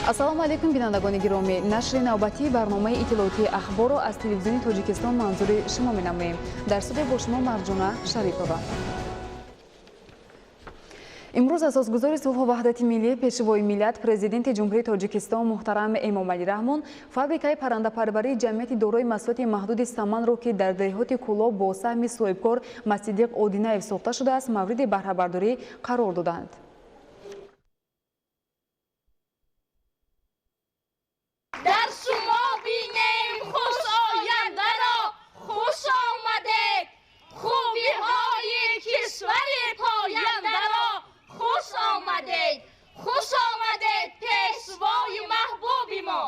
Ассалому алайкум, бинандагони гиромӣ. Нашри навбатии барномаи иттилоотии Ахборро аз Телевизиони Тоҷикистон манзури шумо менамоем. Дар студия бо шумо Марҷона Шарипова. Имрӯз асосгузори сулҳу ваҳдати миллӣ, Пешвои миллат, Президенти Ҷумҳурии Тоҷикистон муҳтарам Эмомалӣ Раҳмон фабрикаи паррандапарварии ҷамъияти дорои масъулияти маҳдуди Саманро, ки дар деҳоти Кӯлоб бо саҳми соҳибкор Масидиқ Одинаев сохта шудааст, мавриди баҳрабардорӣ қарор доданд. Дар шумо бинем хуш ояндаро, хуш омадед, хубиҳои кишвари пояндаро, хуш омадед, хуш омадед, пешвои маҳбуби мо.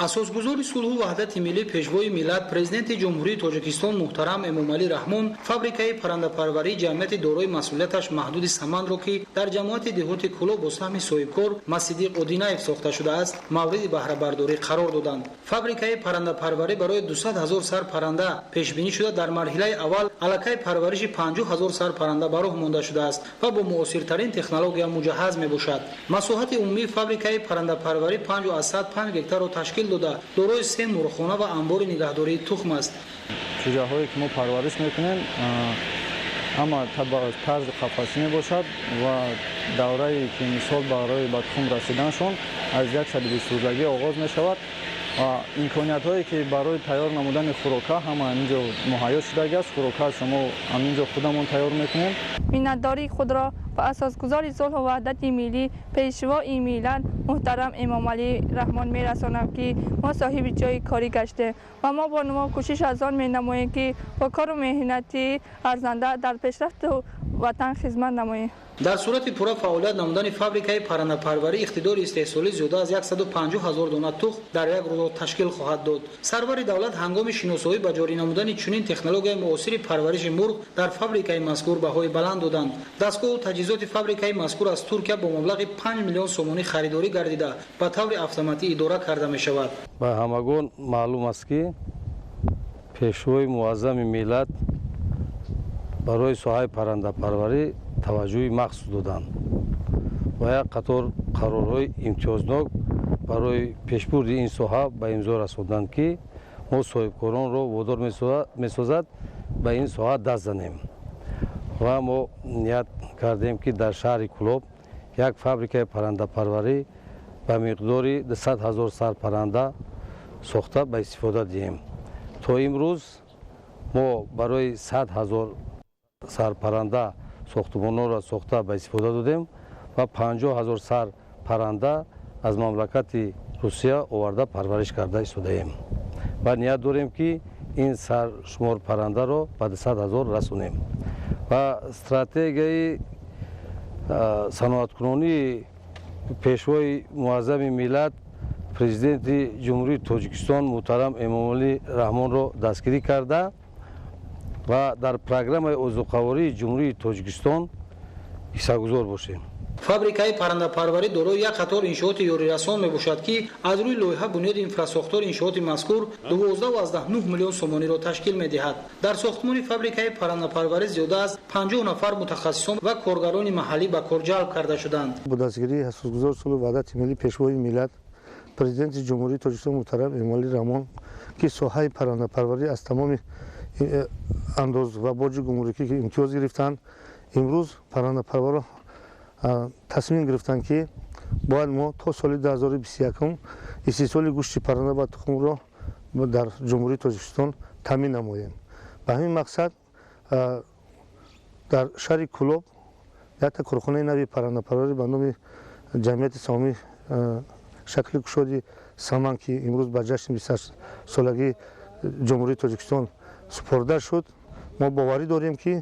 Асосгузори сулҳу ваҳдати миллӣ, Пешвои миллат, Президенти Ҷумҳурии Тоҷикистон муҳтарам Эмомалӣ Раҳмон фабрикаи паррандапарварии ҷамъияти дорои масъулияташ маҳдуди Саманро, ки дар ҷамоати деҳоти Кӯлоб бо саҳми соҳибкор Масидиқ Одинаев сохта шудааст, мавриди баҳрабардорӣ қарор доданд. Фабрикаи паррандапарварӣ барои 200 ҳазор сар парранда пешбинӣ шуда, дар марҳилаи аввал аллакай парвариши 50 ҳазор сар парранда ба роҳ монда шудааст ва бо муосиртарин технология муҷаҳҳаз мебошад. Масоҳати умумии фабрикаи паррандапарварӣ 5,5 гектарро ташкил дода, дорои се мурғхона ва анбори нигаҳдории тухм аст. Чӯҷаҳое ки мо парвариш мекунем, ҳама тарзи қафасӣ мебошад ва даврае ки мисол барои ба тухм расиданшон аз 120 рӯзагӣ оғоз мешавад ва имкониятҳое ки барои тайёр намудани хӯрока ҳама ҳаминҷо муҳайё шудагиаст. Хӯрокаашро мо ҳаминҷо худамон тайёр мекунем. Миннатдории худро ба асосгузори сулҳу ваҳдати миллӣ, Пешвои миллат муҳтарам Эмомалӣ Раҳмон мерасонам, ки мо соҳиби ҷойи корӣ гаштем ва мо бо нумо кӯшиш аз он менамоем, ки бо кору меҳнати арзанда дар пешрафту ватан хизмат намоем. Дар сурати пурра фаъолият намудани фабрикаи паррандапарварӣ иқтидори истеҳсолӣ зиёда аз 150 ҳазор дона тухм дар як рӯзо ташкил хоҳад дод. Сарвари давлат ҳангоми шиносоӣ ба ҷорӣ намудани чунин технологияи муосири парвариши мурғ дар фабрикаи мазкур баҳои баланд доданд. Дастгоҳу таҷҳизоти фабрикаи мазкур аз Туркия бо маблағи 5 миллион сомонӣ харидорӣ гардида, ба таври автоматӣ идора карда мешавад. Ба ҳамагон маълум аст, ки Пешвои муаззами миллат барои соҳаи паррандапарварӣ таваҷҷӯҳи махсус доданд ва як қатор қарорҳои имтиёзнок барои пешбурди ин соҳа ба имзо расонданд, ки мо соҳибкоронро водор месозад ба ин соҳа даст занем. Ва мо ният кардем, ки дар шаҳри Кӯлоб як фабрикаи паррандапарварӣ ба миқдори 200 ҳазор сар парранда сохта ба истифода диҳем. То имрӯз мо барои 100 ҳазор сар парранда сохтумонҳоро сохта ба истифода додем ва 50 ҳазор сар парранда аз мамлакати Русия оварда парвариш карда истодаем ва ният дорем, ки ин саршумор паррандаро ба 200 ҳазор расонем. Ва стратегияи саноаткунонии Пешвои муаззами миллат, Президенти Ҷумҳурии Тоҷикистон муҳтарам Эмомалӣ Раҳмонро дастгирӣ карда ва дар программаи озуқавории Ҷумҳурии Тоҷикистон ҳиссагузор бошем. Фабрикаи паррандапарварӣ дорои як қатор иншооти ёрирасон мебошад, ки аз рӯи лоиҳа бунёди инфрасохтори иншооти мазкур 12,9 миллион сомониро ташкил медиҳад. Дар сохтмони фабрикаи паррандапарварӣ зиёда аз 50 нафар мутахассисон ва коргарони маҳаллӣ ба кор ҷалб карда шуданд. Бо дастгирии асосгузори сулҳу ваҳдати миллӣ, Пешвои миллат, Президенти Ҷумҳурии Тоҷикистон муҳтарам Эмомалӣ Раҳмон, ки соҳаи паррандапарварӣ аз тамоми андоз ва боҷи гумрукӣ имтиёз гирифтанд, имрӯз паррандапарварро тасмим гирифтанд, ки бояд мо то соли 2021 истеҳсоли гӯшти парранда ва тухмро дар Ҷумҳурии Тоҷикистон таъмин намоем. Ба ҳамин мақсад дар шаҳри Кӯлоб якта корхонаи нави паррандапарварӣ ба номи ҷамъияти саҳомӣ шакли кушоди Саман, ки имрӯз ба ҷашни 28-солагии Ҷумҳурии Тоҷикистон супорда шуд. Мо боварӣ дорем, ки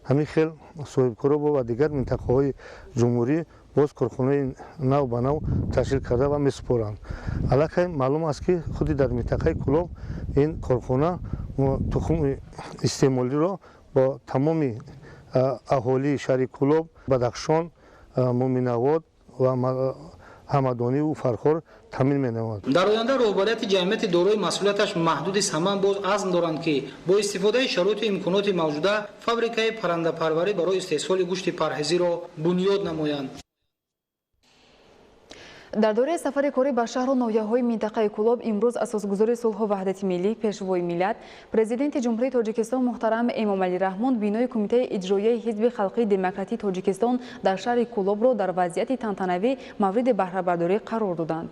ҳамин хел соҳибкоро ва дигар минтақаҳои ҷумҳурӣ боз корхонаи нав ба нав ташкил карда ва месупоранд. Аллакай маълум аст, ки худи дар минтақаи Кӯлоб ин корхона тухми истеъмолиро бо тамоми аҳолии шаҳри Кӯлоб, Бадахшон, Муминавод ва Ҳамадониву Фархор таъмин менамояд. Дар оянда роҳбарияти ҷамъияти дорои масъулияташ маҳдуди Саман боз азм доранд, ки бо истифодаи шароиту имконоти мавҷуда фабрикаи паррандапарварӣ барои истеҳсоли гӯшти парҳезиро бунёд намоянд. Дар доираи сафари корӣ ба шаҳру ноҳияҳои минтақаи Кӯлоб имрӯз асосгузори сулҳу ваҳдати миллӣ, Пешвои миллат, Президенти Ҷумҳурии Тоҷикистон муҳтарам Эмомалӣ Раҳмон бинои Кумитаи иҷроияи Ҳизби халқии демократии Тоҷикистон дар шаҳри Кӯлобро дар вазъияти тантанавӣ мавриди баҳрабардорӣ қарор доданд.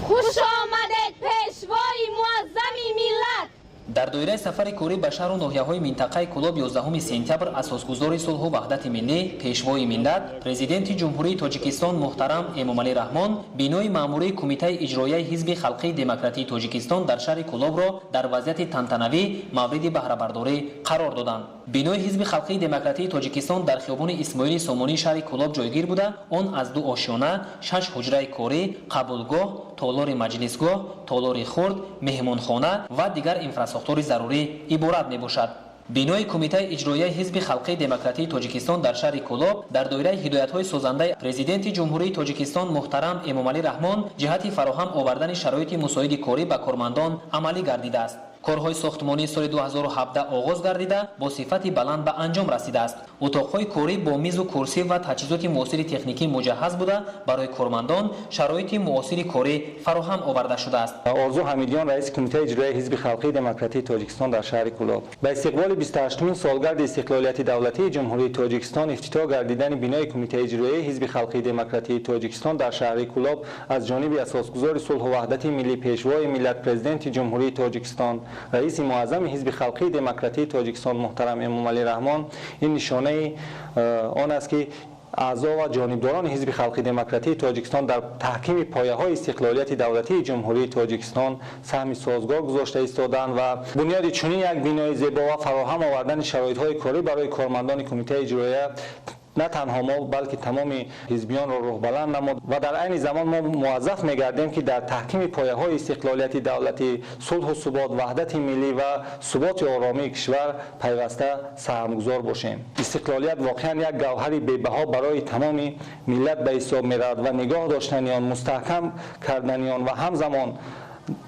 Хуш омадед, Пешвои муаззами миллат! Дар доираи сафари корӣ ба шаҳру ноҳияҳои минтақаи Кӯлоб 11 сентябр асосгузори сулҳу ваҳдати миллӣ, Пешвои миллат, Президенти Ҷумҳурии Тоҷикистон муҳтарам Эмомалӣ Раҳмон бинои маъмурии Кумитаи иҷроияи Ҳизби халқии демократии Тоҷикистон дар шаҳри Кӯлобро дар вазъияти тантанавӣ мавриди баҳрабардорӣ қарор доданд. Бинои Ҳизби халқии демократии Тоҷикистон дар хиёбони Исмоили Сомонии шаҳри Кӯлоб ҷойгир буда, он аз ду ошёна, шаш ҳуҷраи корӣ, қабулгоҳ, толори маҷлисгоҳ, толори хурд, меҳмонхона ва дигар инфрасохтори зарурӣ иборат мебошад. Бинои Кумитаи иҷроияи Ҳизби халқии демократии Тоҷикистон дар шаҳри Кӯлоб дар доираи ҳидоятҳои созандаи Президенти Ҷумҳурии Тоҷикистон муҳтарам Эмомалӣ Раҳмон ҷиҳати фароҳам овардани шароити мусоиди корӣ ба кормандон амалӣ гардидааст. Корҳои сохтмонии соли 2017 оғоз гардида, бо сифати баланд ба анҷом расидааст. Утоқҳои корӣ бо мизу курсӣ ва таҷҳизоти муосири техникӣ муҷаҳҳаз буда, барои кормандон шароити муосири корӣ фароҳам оварда шудааст. Орзу Ҳамидиён, раиси Кумитаи иҷроияи Ҳизби халқии демократии Тоҷикистон дар шаҳри Кӯлоб. Ба истиқболи 28-умин солгарди истиқлолияти давлатии Ҷумҳурии Тоҷикистон ифтитоҳ гардидани бинои Кумитаи иҷроияи Ҳизби халқии демократии Тоҷикистон дар шаҳри Кӯлоб аз ҷониби асосгузори сулҳу ваҳдати миллӣ, Пешвои миллат, Президенти Ҷумҳурии Тоҷикистон, раиси муаззами Ҳизби халқии демократии Тоҷикистон муҳтарам Эмомалӣ Раҳмон ин нишонаи он аст, ки аъзо ва ҷонибдорони Ҳизби халқии демократии Тоҷикистон дар таҳкими пояҳои истиқлолияти давлатии Ҷумҳурии Тоҷикистон саҳми созгор гузошта истоданд ва бунёди чунин як бинои зебо ва фароҳам овардани шароитҳои корӣ барои кормандони Кумитаи иҷроия на танҳо мо, балки тамоми ҳизбиёнро рӯҳбаланд намуд ва дар айни замон мо муваззаф мегардем, ки дар таҳкими пояҳои истиқлолияти давлатӣ, сулҳу субот, ваҳдати миллӣ ва суботи оромии кишвар пайваста саҳмгузор бошем. Истиқлолият воқеан як гавҳари бебаҳо барои тамоми миллат ба ҳисоб меравад ва нигоҳ доштани он, мустаҳкам кардани он ва ҳамзамон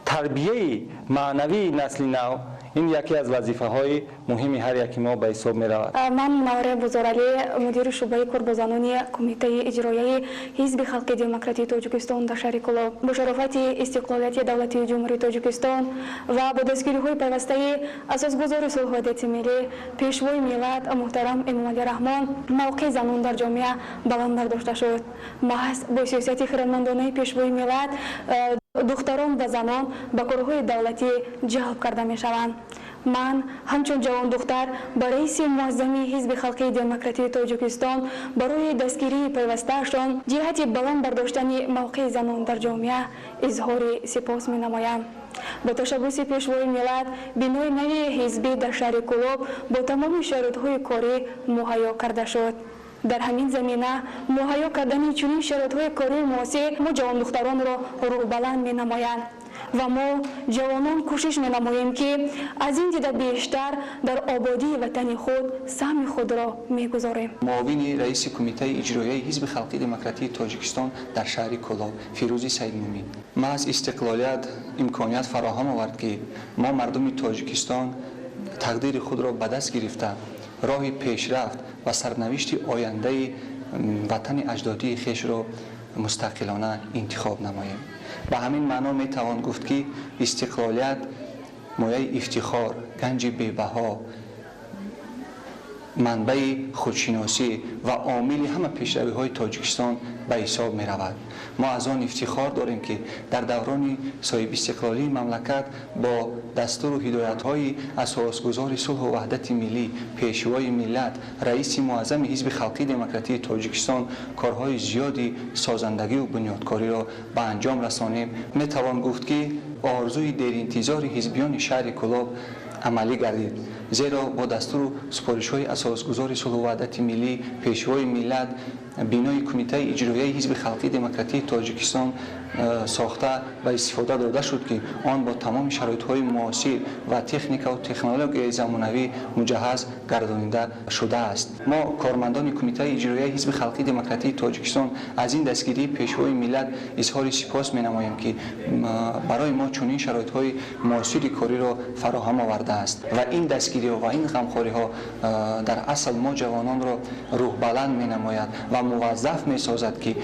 тарбияи маънавии насли нав ин яке аз вазифаҳои муҳими ҳар яки мо ба ҳисоб меравад. Ман Мунаввара Бузоралӣ, мудири шӯъбаи корбозанони Кумитаи иҷроияи Ҳизби халқии демократии Тоҷикистон дар шаҳри Кӯлоб. Бо шарофати истиқлолияти давлатии Ҷумҳурии Тоҷикистон ва бо дастгириҳои пайвастаи асосгузори сулҳу ваҳдати миллӣ, Пешвои миллат муҳтарам Эмомалӣ Раҳмон мавқеи занон дар ҷомеа баланд бардошта шуд. Маҳз бо сиёсати хирадмандонаи Пешвои миллат духтарон ва занон ба корҳои давлатӣ ҷалб карда мешаванд. Ман ҳамчун ҷавондухтар ба раиси муаззами Ҳизби халқии демократии Тоҷикистон барои дастгирии пайвастаашон ҷиҳати баланд бардоштани мавқеи занон дар ҷомеа изҳори сипос менамоям. Бо ташаббуси Пешвои миллат бинои нави ҳизбӣ дар шаҳри Кӯлоб бо тамоми шароитҳои корӣ муҳайё карда шуд. Дар ҳамин замина муҳайё кардани чунин шароитҳои кории муосир мо ҷавондухтаронро рӯҳбаланд менамоянд ва мо ҷавонон кӯшиш менамоем, ки аз ин дида бештар дар ободии ватани худ саҳми худро мегузорем. Муовини раиси Кумитаи иҷроияи Ҳизби халқии демократии Тоҷикистон дар шаҳри Кӯлоб Фирӯзи Саидмумин. Маҳз истиқлолият имконият фароҳам овард, ки мо мардуми Тоҷикистон тақдири худро ба даст гирифта, роҳи пешрафт ва сарнавишти ояндаи ватани аҷдодии хешро мустақилона интихоб намоем. Ба ҳамин маъно метавон гуфт, ки истиқлолият мояи ифтихор, ганҷи бебаҳо, манбаи худшиносӣ ва омили ҳама пешравиҳои Тоҷикистон ба ҳисоб меравад. Мо аз он ифтихор дорем, ки дар даврони соҳибистиқлолии мамлакат бо дастуру ҳидоятҳои асосгузори сулҳу ваҳдати миллӣ, Пешвои миллат, раиси муаззами Ҳизби халқии демократии Тоҷикистон корҳои зиёди созандагию бунёдкориро ба анҷом расонем. Метавон гуфт, ки орзуи деринтизори ҳизбиёни шаҳри Кӯлоб амалӣ гардид, зеро бо дастуру супоришҳои асосгузори сулҳу ваҳдати миллӣ, Пешвои миллат бинои Кумитаи иҷроияи Ҳизби халқии демократии Тоҷикистон сохта ба истифода дода шуд, ки он бо тамоми шароитҳои муосир ва техникаву технологияи замонавӣ муҷаҳҳаз гардонида шудааст. Мо, кормандони Кумитаи иҷроияи Ҳизби халқии демократии Тоҷикистон, аз ин дастгирии Пешвои миллат изҳори сипос менамоем, ки барои мо чунин шароитҳои муосири кориро фароҳам овардааст ва ин дастгириҳо ва ин ғамхориҳо дар асл мо ҷавононро рӯҳбаланд менамояд ва муваззаф месозад, ки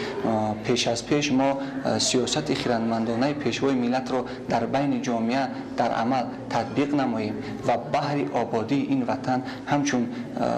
пеш аз пеш мо сиёсати хирадмандонаи Пешвои миллатро дар байни ҷомеа дар амал татбиқ намоем ва баҳри ободии ин ватан ҳамчун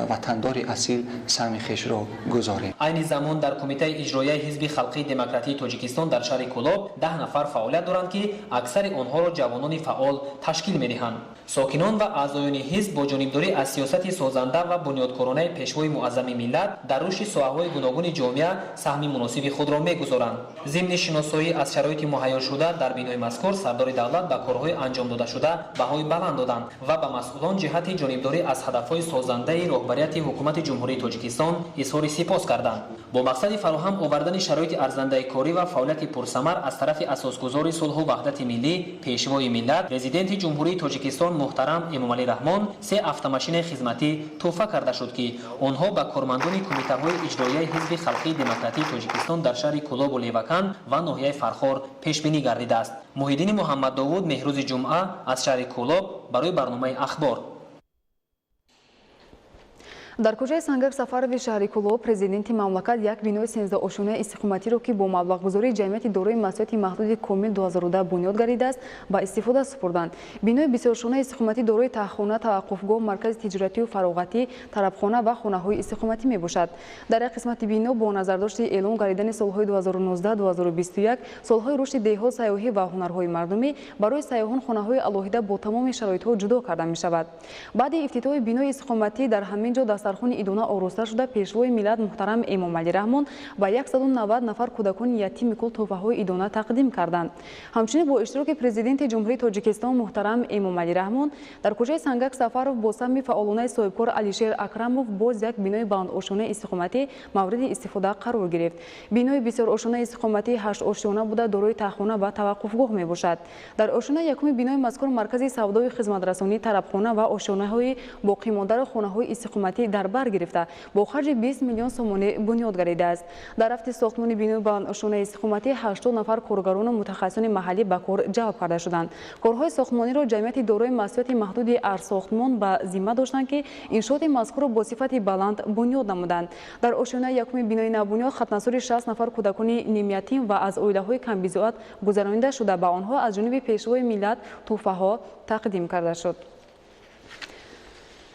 ватандори асил саҳми хешро гузорем. Айни замон дар Кумитаи иҷроияи Ҳизби халқии демократии Тоҷикистон дар шаҳри Кӯлоб 10 нафар фаъолият доранд, ки аксари онҳоро ҷавонони фаъол ташкил медиҳанд. Сокинон ва аъзоёни ҳизб бо ҷонибдорӣ аз сиёсати созанда ва бунёдкоронаи Пешвои муаззами миллат дар рушди соҳаҳои гуногуни ҷомеа саҳми муносиби худро мегузоранд. Зимни шиносоӣ аз шароити муҳайёшуда дар бинои мазкур, сардори давлат ба корҳои анҷом додашуда баҳои баланд доданд ва ба масъулон ҷиҳати ҷонибдорӣ аз ҳадафҳои созандаи роҳбарияти Ҳукумати Ҷумҳурии Тоҷикистон изҳори сипос карданд. Бо мақсади фароҳам овардани шароити арзандаи корӣ ва фаъолияти пурсамар аз тарафи асосгузори сулҳу ваҳдати миллӣ, Пешвои миллат, Президенти Ҷумҳурии Тоҷикистон муҳтарам Эмомалӣ Раҳмон се автомашинаи хизматӣ тӯҳфа карда шуд, ки онҳо ба кормандони кумитаҳои иҷроияи Ҳизби халқии демократии Тоҷикистон дар шаҳри Кӯлобу Леваканд ва ноҳияи Фархор пешбинӣ гардидааст. Муҳиддини Муҳаммаддовуд, Меҳрӯзи Ҷумъа, аз шаҳри Кӯлоб барои барномаи «Ахбор». Дар кӯчаи Сангак Сафарови шаҳри Кӯлоб президенти мамлакат як бинои 13-ошёнаи истиқоматиро, ки бо маблағгузории ҷамъияти дорои масъулияти маҳдуди «Комил 2010» бунёд гардидааст, ба истифода супурданд. Бинои бисёрошёнаи истиқоматӣ дорои таҳхона, таваққуфгоҳ, маркази тиҷоратию фароғатӣ, тарабхона ва хонаҳои истиқоматӣ мебошад. Дар як қисмати бино бо назардошти эълон гардидани солҳои 2019-2021 солҳои рушди деҳот, сайёҳӣ ва ҳунарҳои мардумӣ барои сайёҳон хонаҳои алоҳида бо тамоми шароитҳо ҷудо карда мешавад. Баъди ифтитоҳи бинои истиқоматӣ дар ҳамин ҷо дастархони идона ороста шуда, Пешвои миллат муҳтарам Эмомалӣ Раҳмон ба 190 нафар кӯдакони ятими кул тӯҳфаҳои идона тақдим карданд. Ҳамчунин бо иштироки Президенти Ҷумҳурии Тоҷикистон муҳтарам Эмомалӣ Раҳмон дар кӯчаи Сангак Сафаров бо саҳми фаъолонаи соҳибкор Алишер Акрамов боз як бинои баландошёнаи истиқоматӣ мавриди истифода қарор гирифт. Бинои бисёрошёнаи истиқоматӣ ҳаштошёна буда, дорои таҳхона ва таваққуфгоҳ мебошад. Дар ошёнаи якуми бинои мазкур маркази савдою хизматрасонӣ, тарабхона ва ошёнаҳои боқимондаро хонаҳои истиқоматӣ дар бар гирифта, бо харҷи 20 миллион сомонӣ бунёд гардидааст. Дар рафти сохтмони бинои баландошёнаи истиқоматӣ 80 нафар коргарону мутахассисони маҳаллӣ ба кор ҷалб карда шуданд. Корҳои сохтмониро ҷамъияти дорои масъулияти маҳдуди «Арсохтмон» ба зимма доштанд, ки иншооти мазкурро бо сифати баланд бунёд намуданд. Дар ошёнаи якуми бинои навбунёд хатнасури 60 нафар кӯдакони нимятим ва аз оилаҳои камбизоат гузаронида шуда, ба онҳо аз ҷониби Пешвои миллат тӯҳфаҳо тақдим карда шуд.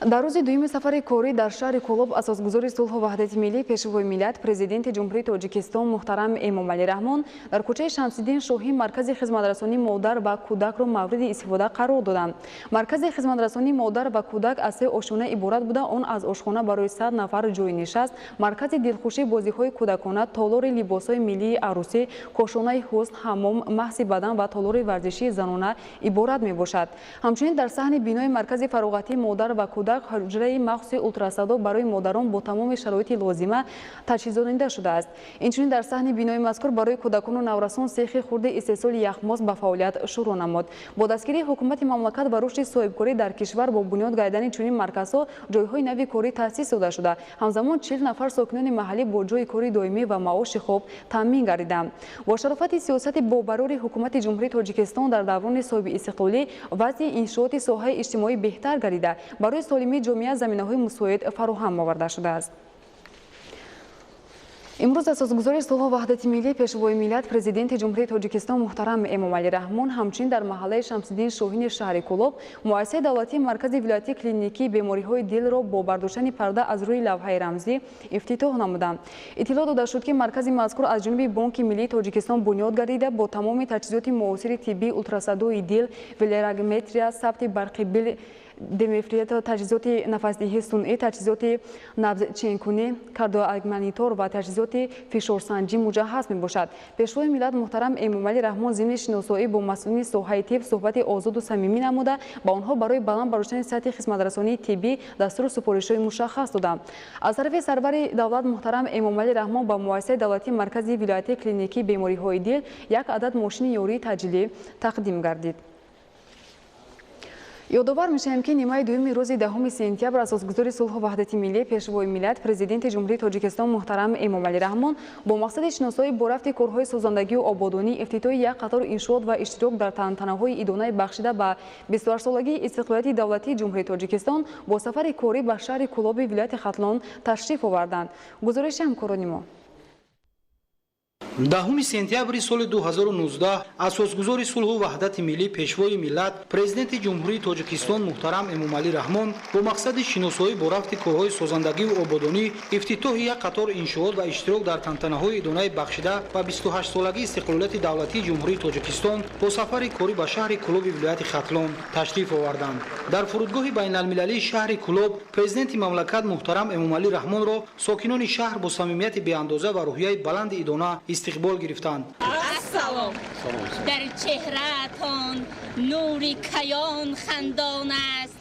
Дар рӯзи дуюми сафари корӣ дар шаҳри Кӯлоб асосгузори сулҳу ваҳдати миллӣ, пешвои миллат, президенти Ҷумҳурии Тоҷикистон муҳтарам Эмомалӣ Раҳмон дар кӯчаи Шамсиддин Шоҳӣ маркази хизматрасонии модар ва кӯдакро мавриди истифода қарор доданд. Маркази хизматрасонии модар ва кӯдак аз се ошёна иборат буда, он аз ошхона барои 100 нафар ҷойи нишаст, маркази дилхушӣ, бозиҳои кӯдакона, толори либосҳои миллии арӯсӣ, кошонаи ҳусн, ҳаммом, маҳси бадан ва толори варзишии занона иборат мебошад. Ҳамчунин дар саҳни бинои маркази фароғатии модар ва кӯдак ҳуҷраи махсуси ултрасадо барои модарон бо тамоми шароити лозима таҷҳизонида шудааст. Инчунин дар саҳни бинои мазкур барои кӯдакону наврасон сехи хурди истеҳсоли яхмоз ба фаъолият шурӯъ намуд. Бо дастгирии ҳукумати мамлакат ва рушди соҳибкорӣ дар кишвар бо бунёд гардидани чунин марказҳо ҷойҳои нави корӣ таъсис дода шуда, ҳамзамон 40 нафар сокинони маҳаллӣ бо ҷойи кори доимӣ ва маоши хуб таъмин гардиданд. Бо шарофати сиёсати бобарори ҳукумати Ҷумҳурии Тоҷикистон дар даврони соҳиби истиқлолӣ вазъи иншооти соҳаи иҷтимоӣ беҳтар гардида, барои солимии ҷомеа заминаҳои мусоид фароҳам оварда шудааст. Имрӯз асосгузори сулҳу ваҳдати миллӣ, пешвои миллат, президенти Ҷумҳурии Тоҷикистон муҳтарам Эмомалӣ Раҳмон ҳамчунин дар маҳаллаи Шамсиддин Шоҳини шаҳри Кӯлоб муассисаи давлатии маркази вилоятии клиникии бемориҳои дилро бо бардоштани парда аз рӯи лавҳаи рамзӣ ифтитоҳ намуданд. Иттилоъ дода шуд, ки маркази мазкур аз ҷониби Бонки миллии Тоҷикистон бунёд гардида, бо тамоми таҷҳизоти муосири тиббӣ, ултрасадои дил, велерагметрия, сабти барқи бил, демефрията, таҷҳизоти нафасдиҳии сунъӣ, таҷҳизоти набзченкунӣ, кардиомонитор ва таҷҳизоти фишорсанҷӣ муҷаҳҳаз мебошад. Пешвои миллат муҳтарам Эмомалӣ Раҳмон зимни шиносоӣ бо масъулини соҳаи тиб суҳбати озоду самимӣ намуда, ба онҳо барои баланд бардоштани сатҳи хизматрасонии тиббӣ дастуру супоришҳои мушаххас доданд. Аз тарафи сарвари давлат муҳтарам Эмомалӣ Раҳмон ба муассисаи давлатии маркази вилоятии клиникии бемориҳои дил як адад мошини ёрии таъҷилӣ тақдим гардид. Ёдовар мешавем, ки нимаи дуюми рӯзи 10 сентябр асосгузори сулҳу ваҳдати миллӣ, пешвои миллат, президенти Ҷумҳурии Тоҷикистон муҳтарам Эмомалӣ Раҳмон бо мақсади шиносоӣ бо рафти корҳои созандагию ободонӣ, ифтитоҳи як қатор иншоот ва иштирок дар тантанаҳои идонаи бахшида ба 28-солагии истиқлолияти давлатии Ҷумҳурии Тоҷикистон бо сафари корӣ ба шаҳри Кӯлоби вилояти Хатлон ташриф оварданд. Гузориши ҳамкорони мо. 10 сентябри соли 2019 асосгузори сулҳу ваҳдати миллӣ, пешвои миллат, президенти Ҷумҳурии Тоҷикистон муҳтарам Эмомалӣ Раҳмон бо мақсади шиносоӣ бо рафти корҳои созандагиву ободонӣ, ифтитоҳи як қатор иншоот ва иштирок дар тантанаҳои идонаи бахшида ба 28-солагии истиқлолияти давлатии Ҷумҳурии Тоҷикистон бо сафари корӣ ба шаҳри Кӯлоби вилояти Хатлон ташриф оварданд. Дар фурудгоҳи байналмилалии шаҳри Кӯлоб президенти мамлакат муҳтарам Эмомалӣ Раҳмонро сокинони шаҳр бо самимияти беандоза ва рӯҳияи баланди идона истиқбол гирифтанд. Ассалом. Дар чеҳраатон нури каён хандон аст,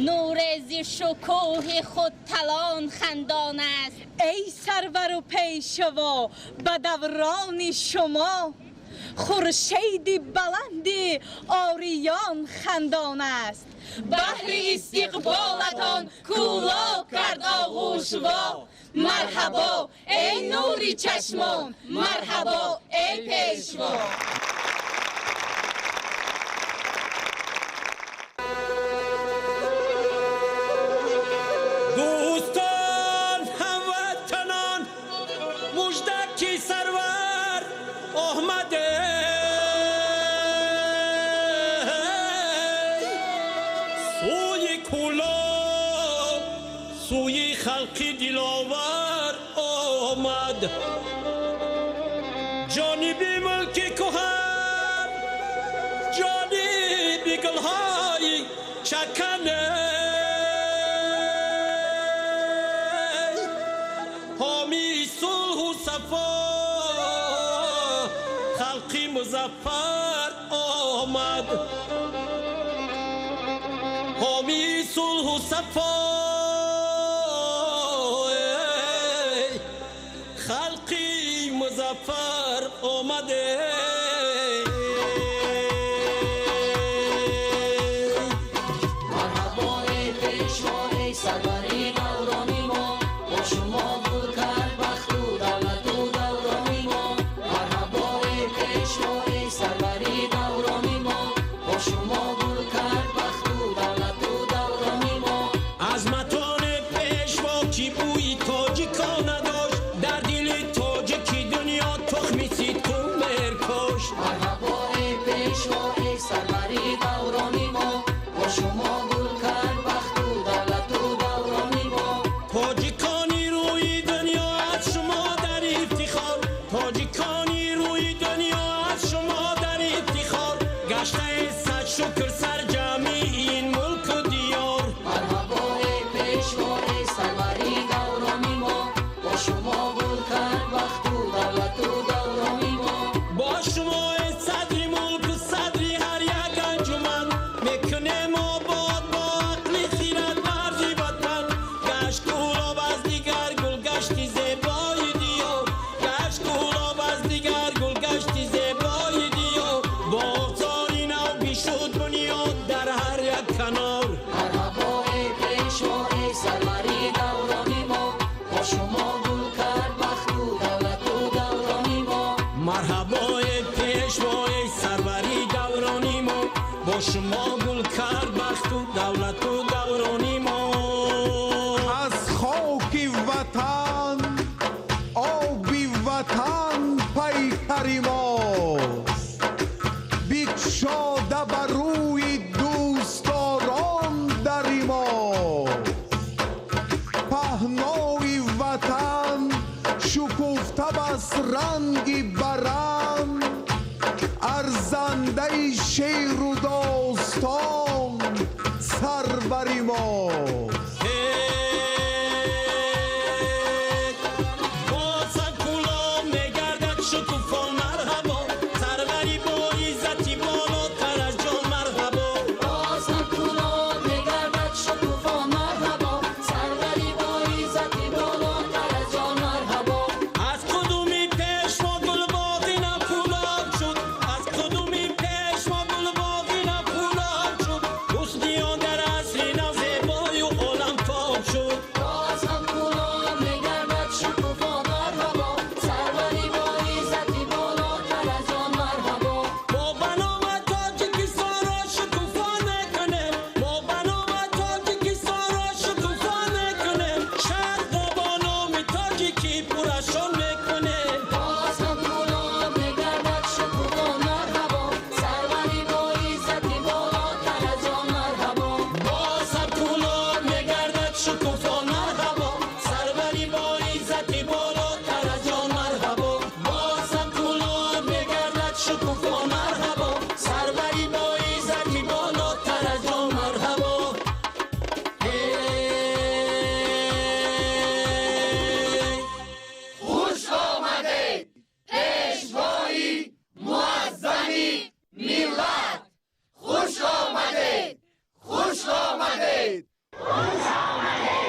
нури зи шукӯҳи худталон хандон аст. Эй сарвару пешво, ба даврони шумо хуршеди баланди ориён хандон аст. Баҳри истиқболатон Кӯлоб кард оғӯшво. Марҳабо, эй нури чашмон, марҳабо, эй пешво. Дӯстон, ҳамватанон, мужда ки сарвар омаде, сӯи Кӯлоб, сӯи халқи диловар омад. Ҷониби мулки кӯҳан, ҷониби гулҳои чакане, ҳомии сулҳу сафо, халқи музаффар омад. Ҳомии сулҳу сафо, халқи музаффар омаде. Марҳабо, эй пешво, эй сарвари даврони мо, бо шумо гул кард бахту давлату даврони мо. Марҳабо, эй пешво, эй сарвари даврони мо, бо шумо гул кард бахту давлату даврони мо. Азматони пешво, ки бӯи тоҷикон надошт, дар дили тоҷики дунё тухми сидқу меркошт. Марҳабо, эй пешво, эй сарвари даврони мо, бо шумо гул кард бахту давлату Гаштаи сад шукр сарҷами ин мулку диёр. Марҳабо, эй Пешво, эй сарвари даврони мо, бо шумо гул кард бахту давлату даврони мо. Бо шумо эй садри мулку садри ҳар як анҷуман, мекунем обод бо ақли хирад марзи ватан. Гашт Кӯлоб аз дигар гулгашти зебои диёр, гашт Кӯлоб аз дигар гулгашти зебои диёр. Боғзори нав бишуд бунёд дар ҳар як канор. Марҳабо, эй Пешво, эй сарвари даврони мо, бо шумо гул кард бахту давлату даврони мо. Марҳабо, эй Пешво, эй сарвари даврони мо, бо шумо гул кард бахту давлату даврони мо. Аз хоки ватан, оби ватан пайкари мост, бикшода ба рӯи дӯстдорон дари мост. Паҳнои ватан шукуфта бас ранги барам, арзандаи шеру достон сарвари мост. Боз ҳам Кӯлоб мегардад шукуфон, марҳабо, сарвари бо иззати болотар аз ҷон, марҳабо. Боз ҳам Кӯлоб мегардад шукуфон, марҳабо, сарвари бо иззати болотар аз ҷон, марҳабо. Аз қудуми Пешво гулбоғи нав Кӯлоб шуд, аз қудуми Пешво гулбоғи нав Кӯлоб шуд. Ҳусни он дар асри нав зебою оламтоб шуд. Боз ҳам Кӯлоб мегардад шукуфон, марҳабо, сарвари бо иззати болотар аз ҷон, марҳабо. Мо ба номи Тоҷикистонро шукуфон мекунем, мо ба номи Тоҷикистонро шукуфон мекунем, шарқро бо номи тоҷикӣ пурашон мекунем. Боз ҳам Кӯлоб мегардад шукуфон, марҳабо, сарвари бо иззати болотар аз ҷон, марҳабо. Боз ҳам Кӯлоб мегардад шукуфон, марҳабо, сарвари бо иззати болотар аз ҷон, марҳабо. Боз ҳам Кӯлоб мегардад шукуфон, марҳабо, сарвари бо иззати болотар аз ҷон, марҳабо. Эй! Хуш омадед, Пешвои муаззами миллат! Хуш омадед! Хуш омадед! Хуш омадед!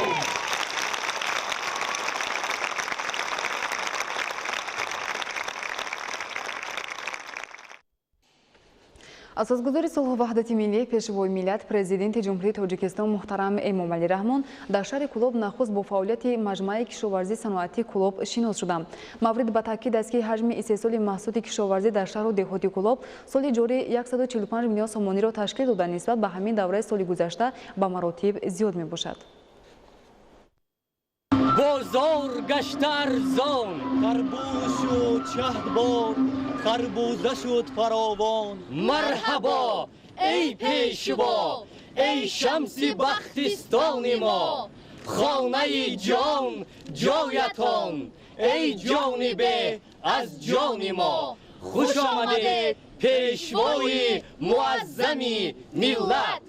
Асосгузори сулҳу ваҳдати миллӣ, Пешвои миллат, Президенти Ҷумҳурии Тоҷикистон муҳтарам Эмомалӣ Раҳмон дар шаҳри Кӯлоб нахуст бо фаъолияти маҷмӯаи кишоварзии саноатии Кӯлоб шинос шуданд. Маврид ба таъкид аст, ки ҳаҷми истеҳсоли маҳсулоти кишоварзӣ дар шаҳру деҳоти Кӯлоб соли ҷорӣ 145 миллион сомониро ташкил дода, нисбат ба ҳамин давраи соли гузашта ба маротиб зиёд мебошад. Бозор гашта арзон, тарбуз шуд шаҳдбор, харбуза шуд фаровон. Марҳабо, эй Пешво, эй шамси бахтистони мо, хонаи ҷон ҷоятон, эй ҷони бе аз ҷони мо. Хуш омадед, Пешвои муаззами миллат!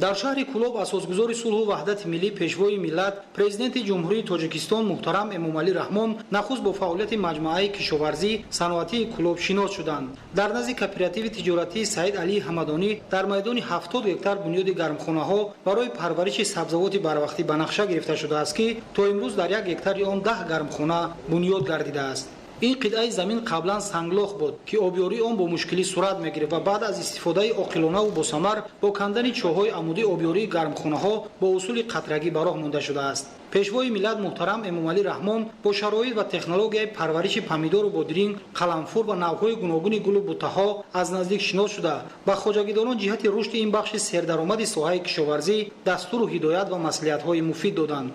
Дар шаҳри Кӯлоб асосгузори сулҳу ваҳдати миллӣ, Пешвои миллат, Президенти Ҷумҳурии Тоҷикистон муҳтарам Эмомалӣ Раҳмон нахуст бо фаъолияти маҷмӯаи кишоварзӣ саноатии Кӯлоб шинос шуданд. Дар назди кооперативи тиҷоратии Саид Алии Ҳамадонӣ дар майдони 70 гектар бунёди гармхонаҳо барои парвариши сабзавоти барвақтӣ ба нақша гирифта шудааст, ки то имрӯз дар як гектари он 10 гармхона бунёд гардидааст. Ин қитъаи замин қаблан санглох буд, ки обёрии он бо мушкилӣ сурат мегирифт ва баъд аз истифодаи оқилонаву босамар бо кандани чоҳҳои амудӣ обёрии гармхонаҳо бо усули қатрагӣ ба роҳ монда шудааст. Пешвои миллат муҳтарам Эмомалӣ Раҳмон бо шароит ва технологияи парвариши помидору бодиринг, қаламфур ва навъҳои гуногуни гулу буттаҳо аз наздик шинос шуда, ба хоҷагидорон ҷиҳати рушди ин бахши сердаромади соҳаи кишоварзӣ дастуру ҳидоят ва маслиҳатҳои муфид доданд.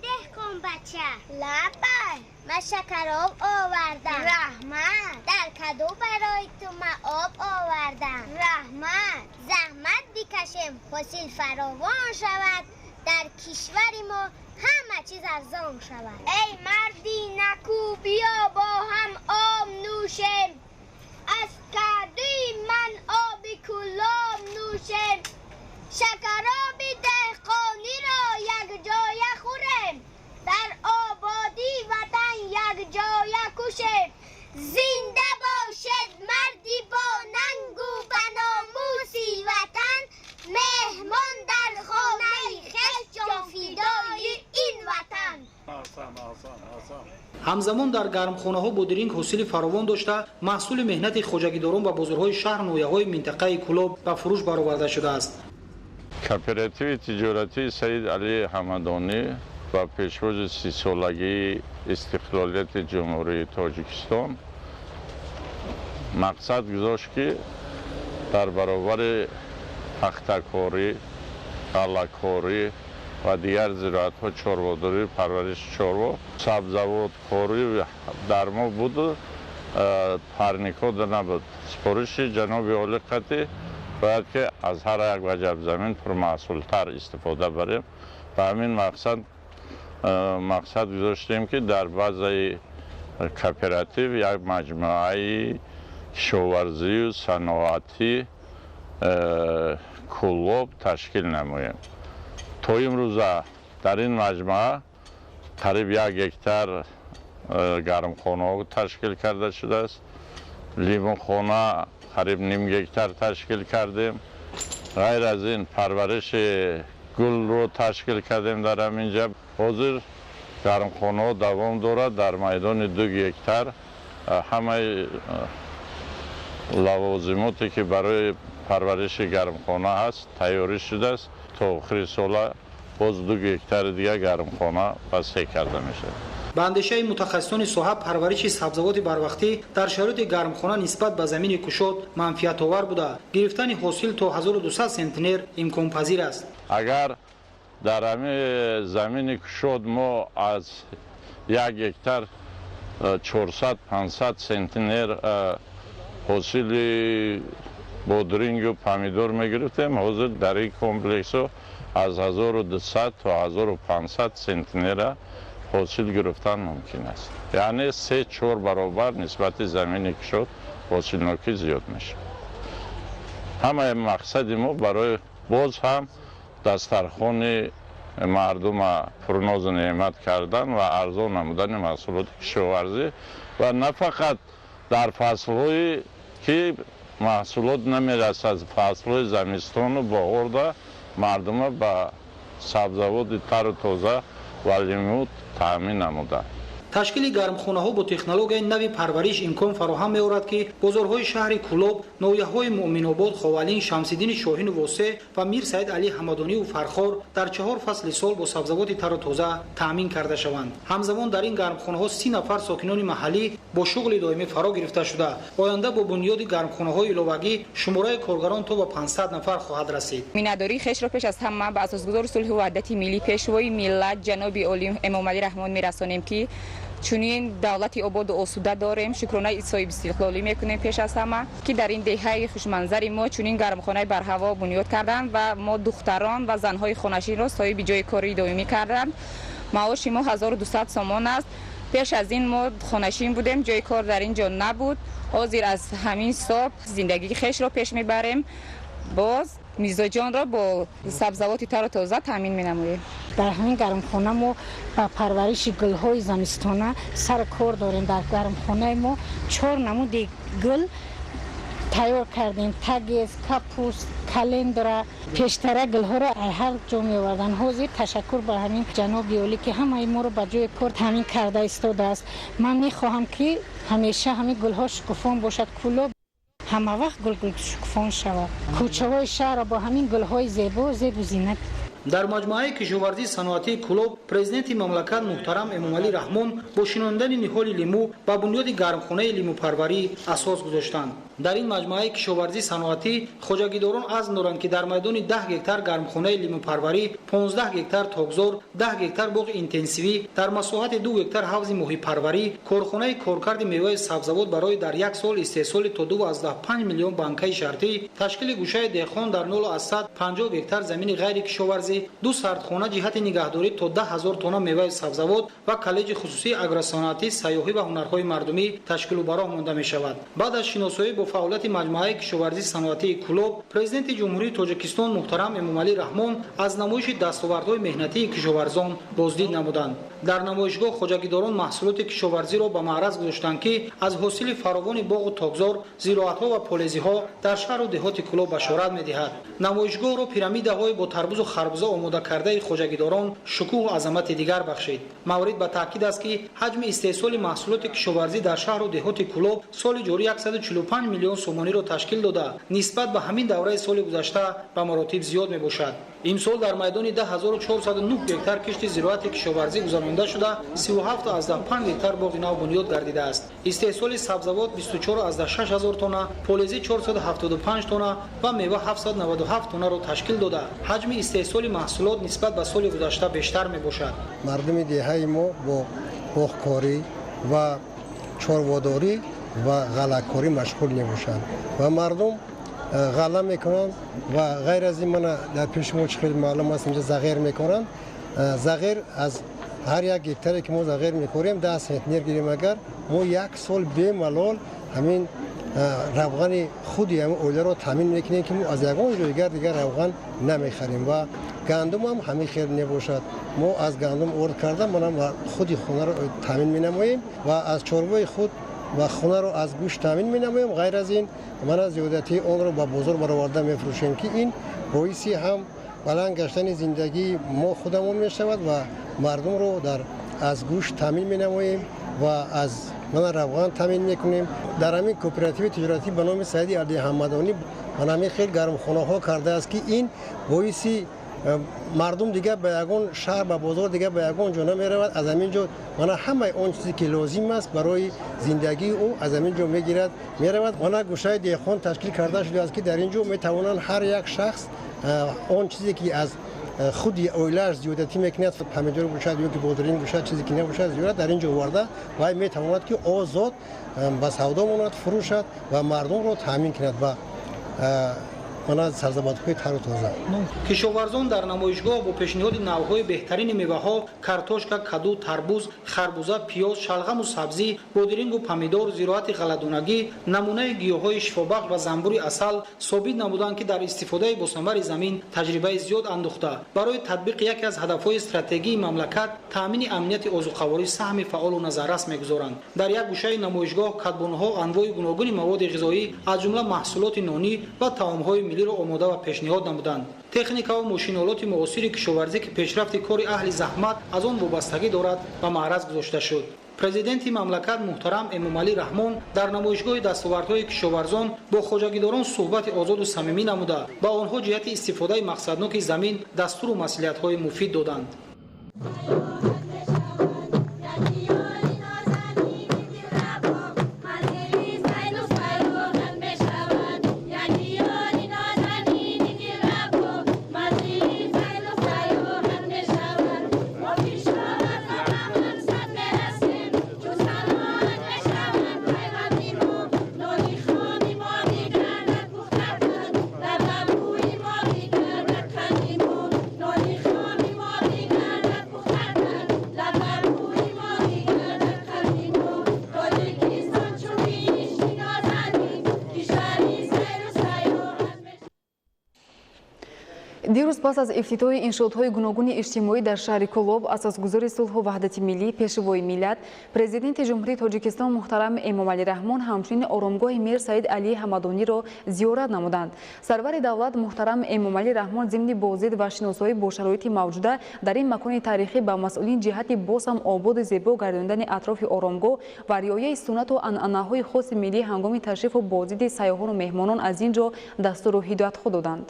Деҳқон бача, лабай, ман шакароб овардам. Раҳмат. Дар каду барои ту ман об овардам. Раҳмат. Заҳмат бикашем, ҳосил фаровон шавад, дар кишвари мо ҳама чиз арзон шавад. Эй марди наку, биё бо ҳам об нӯшем, аз кадуи ман оби Ҳамзамон дар гармхонаҳо бодиринг ҳосили фаровон дошта, маҳсули меҳнати хоҷагидорон ба бозорҳои шаҳр, ноҳияҳои минтақаи Кӯлоб ба фурӯш бароварда шудааст. Кооперативи тиҷоратии Саид Алии Ҳамадонӣ ба пешвози 30-солагии истиқлолияти Ҷумҳурии Тоҷикистон мақсад гузошт, ки дар баробари пахтакорӣ, ғаллакорӣ ва дигар зироатҳо, чорводорӣ, парвариши чорво, сабзавоткорӣ дар мо буду парникҳо набуд. Супориши ҷаноби олӣ қатъӣ бояд ки аз ҳар як ваҷаб замин пурмаҳсултар истифода барем. Ба ҳамин мақсад гузоштем, ки дар базаи кооператив як маҷмӯаи кишоварзию саноатӣ Кӯлоб ташкил намоем. То имрӯза дар ин маҷмӯа қариб 1 гектар гармхонаҳо ташкил карда шудааст. Лимӯхона қариб ним гектар ташкил кардем. Ғайр аз ин парвариши гулро ташкил кардем дар ҳамин ҷа. Ҳозир гармхонаҳо давом дорад. Дар майдони 2 гектар ҳамаи лавозимоте ки барои парвариши гармхона ҳаст тайёрӣ шудааст. То охири сола боз 2 гектари дигар гармхона васеъ карда мешавад. Ба андешаи мутахассисони соҳа, парвариши сабзавоти барвақтӣ дар шароити гармхона нисбат ба замини кушод манфиатовар буда, гирифтани ҳосил то 1200 сентнер имконпазир аст. Агар дар ҳамин замини кушод мо аз 1 гектар 400-500 сентнер ҳосили бодирингу помидор мегирифтем, ҳозир дар ин комплексҳо аз 1200 то 1500 сентнера ҳосил гирифтан мумкин аст. Яъне 3-4 баробар нисбати замини кушод ҳосилнокӣ зиёд мешавад. Ҳамаи мақсади мо барои боз ҳам дастархони мардума пурнозу неъмат кардан ва арзон намудани маҳсулоти кишоварзӣ ва на фақат дар фаслҳое ки маҳсулот намерасад, фаслҳои замистону баҳорда мардума ба сабзавоти тару тоза ва лимӯ таъмин намуданд. Ташкили гармхонаҳо бо технологияи нави парвариш имкон фароҳам меорад, ки бозорҳои шаҳри Кӯлоб, ноҳияҳои Муъминобод, Ховалин, Шамсиддини Шоҳину Восеъ ва Мир Саид Алӣ Ҳамадониву Фархор дар 4 фасли сол бо сабзавоти тару тоза таъмин карда шаванд. Ҳамзамон дар ин гармхонаҳо 30 нафар сокинони маҳаллӣ бо шуғли доимӣ фаро гирифта шуда, оянда бо бунёди гармхонаҳои иловагӣ шумораи коргарон то ба 500 нафар хоҳад расид. Миннатдории хешро пеш аз ҳама ба асосгузори сулҳу ваҳдати миллӣ, пешвои миллат ҷаноби олӣ Эмомалӣ Раҳмон мерасонем, ки чунин давлати ободу осуда дорем. Шукронаи соҳибистиқлолӣ мекунем пеш аз ҳама, ки дар ин деҳаи хушманзари мо чунин гармхонаи барҳаво бунёд карданд ва мо духтарон ва занҳои хонашинро соҳиби ҷои кори доимӣ карданд. Маоши мо 1200 сомон аст. Пеш аз ин мо хонашин будем, ҷои кор дар ин ҷо набуд. Ҳозир аз ҳамин ҳисоб зиндагии хешро пеш мебарем. Боз мизоҷонро бо сабзавоти тару тоза таъмин менамоем. Дар ҳамин гармхона мо ба парвариши гулҳои замистона сар кор дорем. Дар гармхонаи мо 4 намуди гул тайёр кардем: тагез, капуст, календра. Пештара гулҳоро ҳар ҷо меоварданд. Ҳозир ташаккур ба ҳамин ҷаноби олӣ, ки ҳамаи моро ба ҷои кор таъмин карда истодааст. Ман мехоҳам, ки ҳамеша ҳамин гулҳо шукуфон бошад, Кӯлоб ҳама вақт гулгул шукуфон шавад, кӯчаҳои шаҳрро бо ҳамин гулҳои зебо зебу зинат. Дар маҷмӯаи кишоварзии саноатии Кӯлоб президенти мамлакат муҳтарам Эмомалӣ Раҳмон бо шинондани ниҳоли лимӯ ба бунёди гармхонаи лимӯпарварӣ асос гузоштанд. Дар ин маҷмӯаи кишоварзии саноатӣ хоҷагидорон азм доранд, ки дар майдони 10 гектар гармхонаи лимӯпарварӣ, 15 гектар токзор, 10 гектар боғи интенсивӣ, дар масоҳати 2 гектар ҳавзи моҳипарварӣ, корхонаи коркарди меваи сабзавот барои дар як сол истеҳсоли то 2,5 миллион банкаи шартӣ, ташкили гӯшаи деҳқон дар 0,50 гектар замини ғайрикишоварзӣ, 2 сардхона ҷиҳати нигаҳдорӣ то 10 ҳазор тонна меваи сабзавот ва коллеҷи хусусии агросаноатӣ, сайёҳӣ ва ҳунарҳои мардумӣ ташкилу ба роҳ монда мешавад. Баъд аз шиносоӣ бо фаъолияти маҷмӯаи кишоварзии саноатии Кӯлоб, президенти Ҷумҳурии Тоҷикистон муҳтарам Эмомалӣ Раҳмон аз намоиши дастовардҳои меҳнатии кишоварзон боздид намуданд. Дар намоишгоҳ хоҷагидорон маҳсулоти кишоварзиро ба маъраз гузоштанд, ки аз ҳосили фаровони боғу токзор, зироатҳо ва полезиҳо дар шаҳру деҳоти Кӯлоб башорат медиҳад. Намоишгоҳро пирамидаҳои бо тарбузу харбуза ҳамарӯза омодакардаи хоҷагидорон шукӯҳу азамати дигар бахшид. Маврид ба таъкид аст, ки ҳаҷми истеҳсоли маҳсулоти кишоварзӣ дар шаҳру деҳоти Кӯлоб соли ҷорӣ 145 миллион сомониро ташкил дода, нисбат ба ҳамин давраи соли гузашта ба маротиб зиёд мебошад. Имсол дар майдони 10409 гектар кишти зироати кишоварзӣ гузаронида шуда, 37,5 гектар боғи нав бунёд гардидааст. Истеҳсоли сабзавот 24,6 ҳазор тонна, полезӣ 475 тонна ва мева 797 тоннаро ташкил дода, ҳаҷми истеҳсоли маҳсулот нисбат ба соли гузашта бештар мебошад. Мардуми деҳаи мо бо боғкорӣ ва чорводорӣ ва ғаллакорӣ машғул мебошанд ва мардум ғалла мекунанд ва ғайр аз ин мана дар пеши мо чӣ хеле маълум аст, инҷа зағир мекунанд. Зағир аз ҳар як гектаре ки мо зағир мекорем 10 центнер гирем, агар мо як сол бемалол ҳамин равғани худи ҳамин оиларо таъмин мекунем, ки мо аз ягон ҷои дигар равған намехарем. Ва гандум ҳам ҳамин хел мебошад. Мо аз гандум орд карда манам худи хонаро таъмин менамоем ва аз чорвои худ ва хонаро аз гӯшт таъмин менамоем. Ғайр аз ин мана зиёдатии онро ба бозор бароварда мефурӯшем, ки ин боиси ҳам баланд гаштани зиндагии мо худамон мешавад ва мардумро аз гӯшт таъмин менамоем ва аз мана равған таъмин мекунем. Дар ҳамин кооперативи тиҷоратӣ ба номи Саиди Алии Ҳамадонӣ мана ҳамин хел гармхонаҳо кардааст, ки ин боиси мардум дигар ба ягон шаҳр, ба бозор дигар ба ягон ҷо намеравад. Аз ҳамин ҷо мана ҳамаи он чизе ки лозим аст барои зиндагии ӯ аз ҳамин ҷо мегирад, меравад. Мана гӯшаи деҳқон ташкил карда шудааст, ки дар ин ҷо метавонанд ҳар як шахс он чизе ки аз худи оилааш зиёдатӣ мекунад, помидор бошад ё ки бодринг бошад, чизе ки набошад зиёдат дар ин ҷо оварда вай метавонад ки озод ба савдо монад, фурӯшад ва мардумро таъмин кунад ва мана сарзаматҳои тару тоза. Кишоварзон дар намоишгоҳ бо пешниҳоди навъҳои беҳтарини меваҳо картошка, каду, тарбуз, харбуза, пиёз, шалғаму сабзӣ, бодирингу помидор, зироати ғалладонагӣ, намунаи гиёҳҳои шифобахш ва занбури асал собит намуданд, ки дар истифодаи босамари замин таҷрибаи зиёд андӯхта, барои татбиқи яке аз ҳадафҳои стратегии мамлакат таъмини амнияти озуқаворӣ саҳми фаъолу назаррас мегузоранд. Дар як гӯшаи намоишгоҳ кадбонҳо анвои гуногуни маводи ғизоӣ аз ҷумла маҳсулоти нонӣ ва таомҳои миллиро омода ва пешниҳод намуданд. Техника ва мошинолоти муосири кишоварзӣ, ки пешрафти кори аҳли заҳмат аз он вобастагӣ дорад, ба маъраз гузошта шуд. Президенти мамлакат муҳтарам Эмомалӣ Раҳмон дар намоишгоҳи дастовардҳои кишоварзон бо хоҷагидорон суҳбати озоду самимӣ намуда, ба онҳо ҷиҳати истифодаи мақсадноки замин дастуру маслиҳатҳои муфид доданд. Дирӯз пас аз ифтитоҳи иншоотҳои гуногуни иҷтимоӣ дар шаҳри Кӯлоб асосгузори сулҳу ваҳдати миллӣ, пешвои миллат, президенти Ҷумҳурии Тоҷикистон муҳтарам Эмомалӣ Раҳмон ҳамчунин оромгоҳи Мир Саид Алии Ҳамадониро зиёрат намуданд. Сарвари давлат муҳтарам Эмомалӣ Раҳмон зимни боздид ва шиносоӣ бо шароити мавҷуда дар ин макони таърихӣ ба масъулин ҷиҳати боз ҳам ободу зебо гардондани атрофи оромгоҳ ва риояи суннату анъанаҳои хоси миллӣ ҳангоми ташрифу боздиди сайёҳону меҳмонон аз ин ҷо дастуру ҳидоятҳо доданд.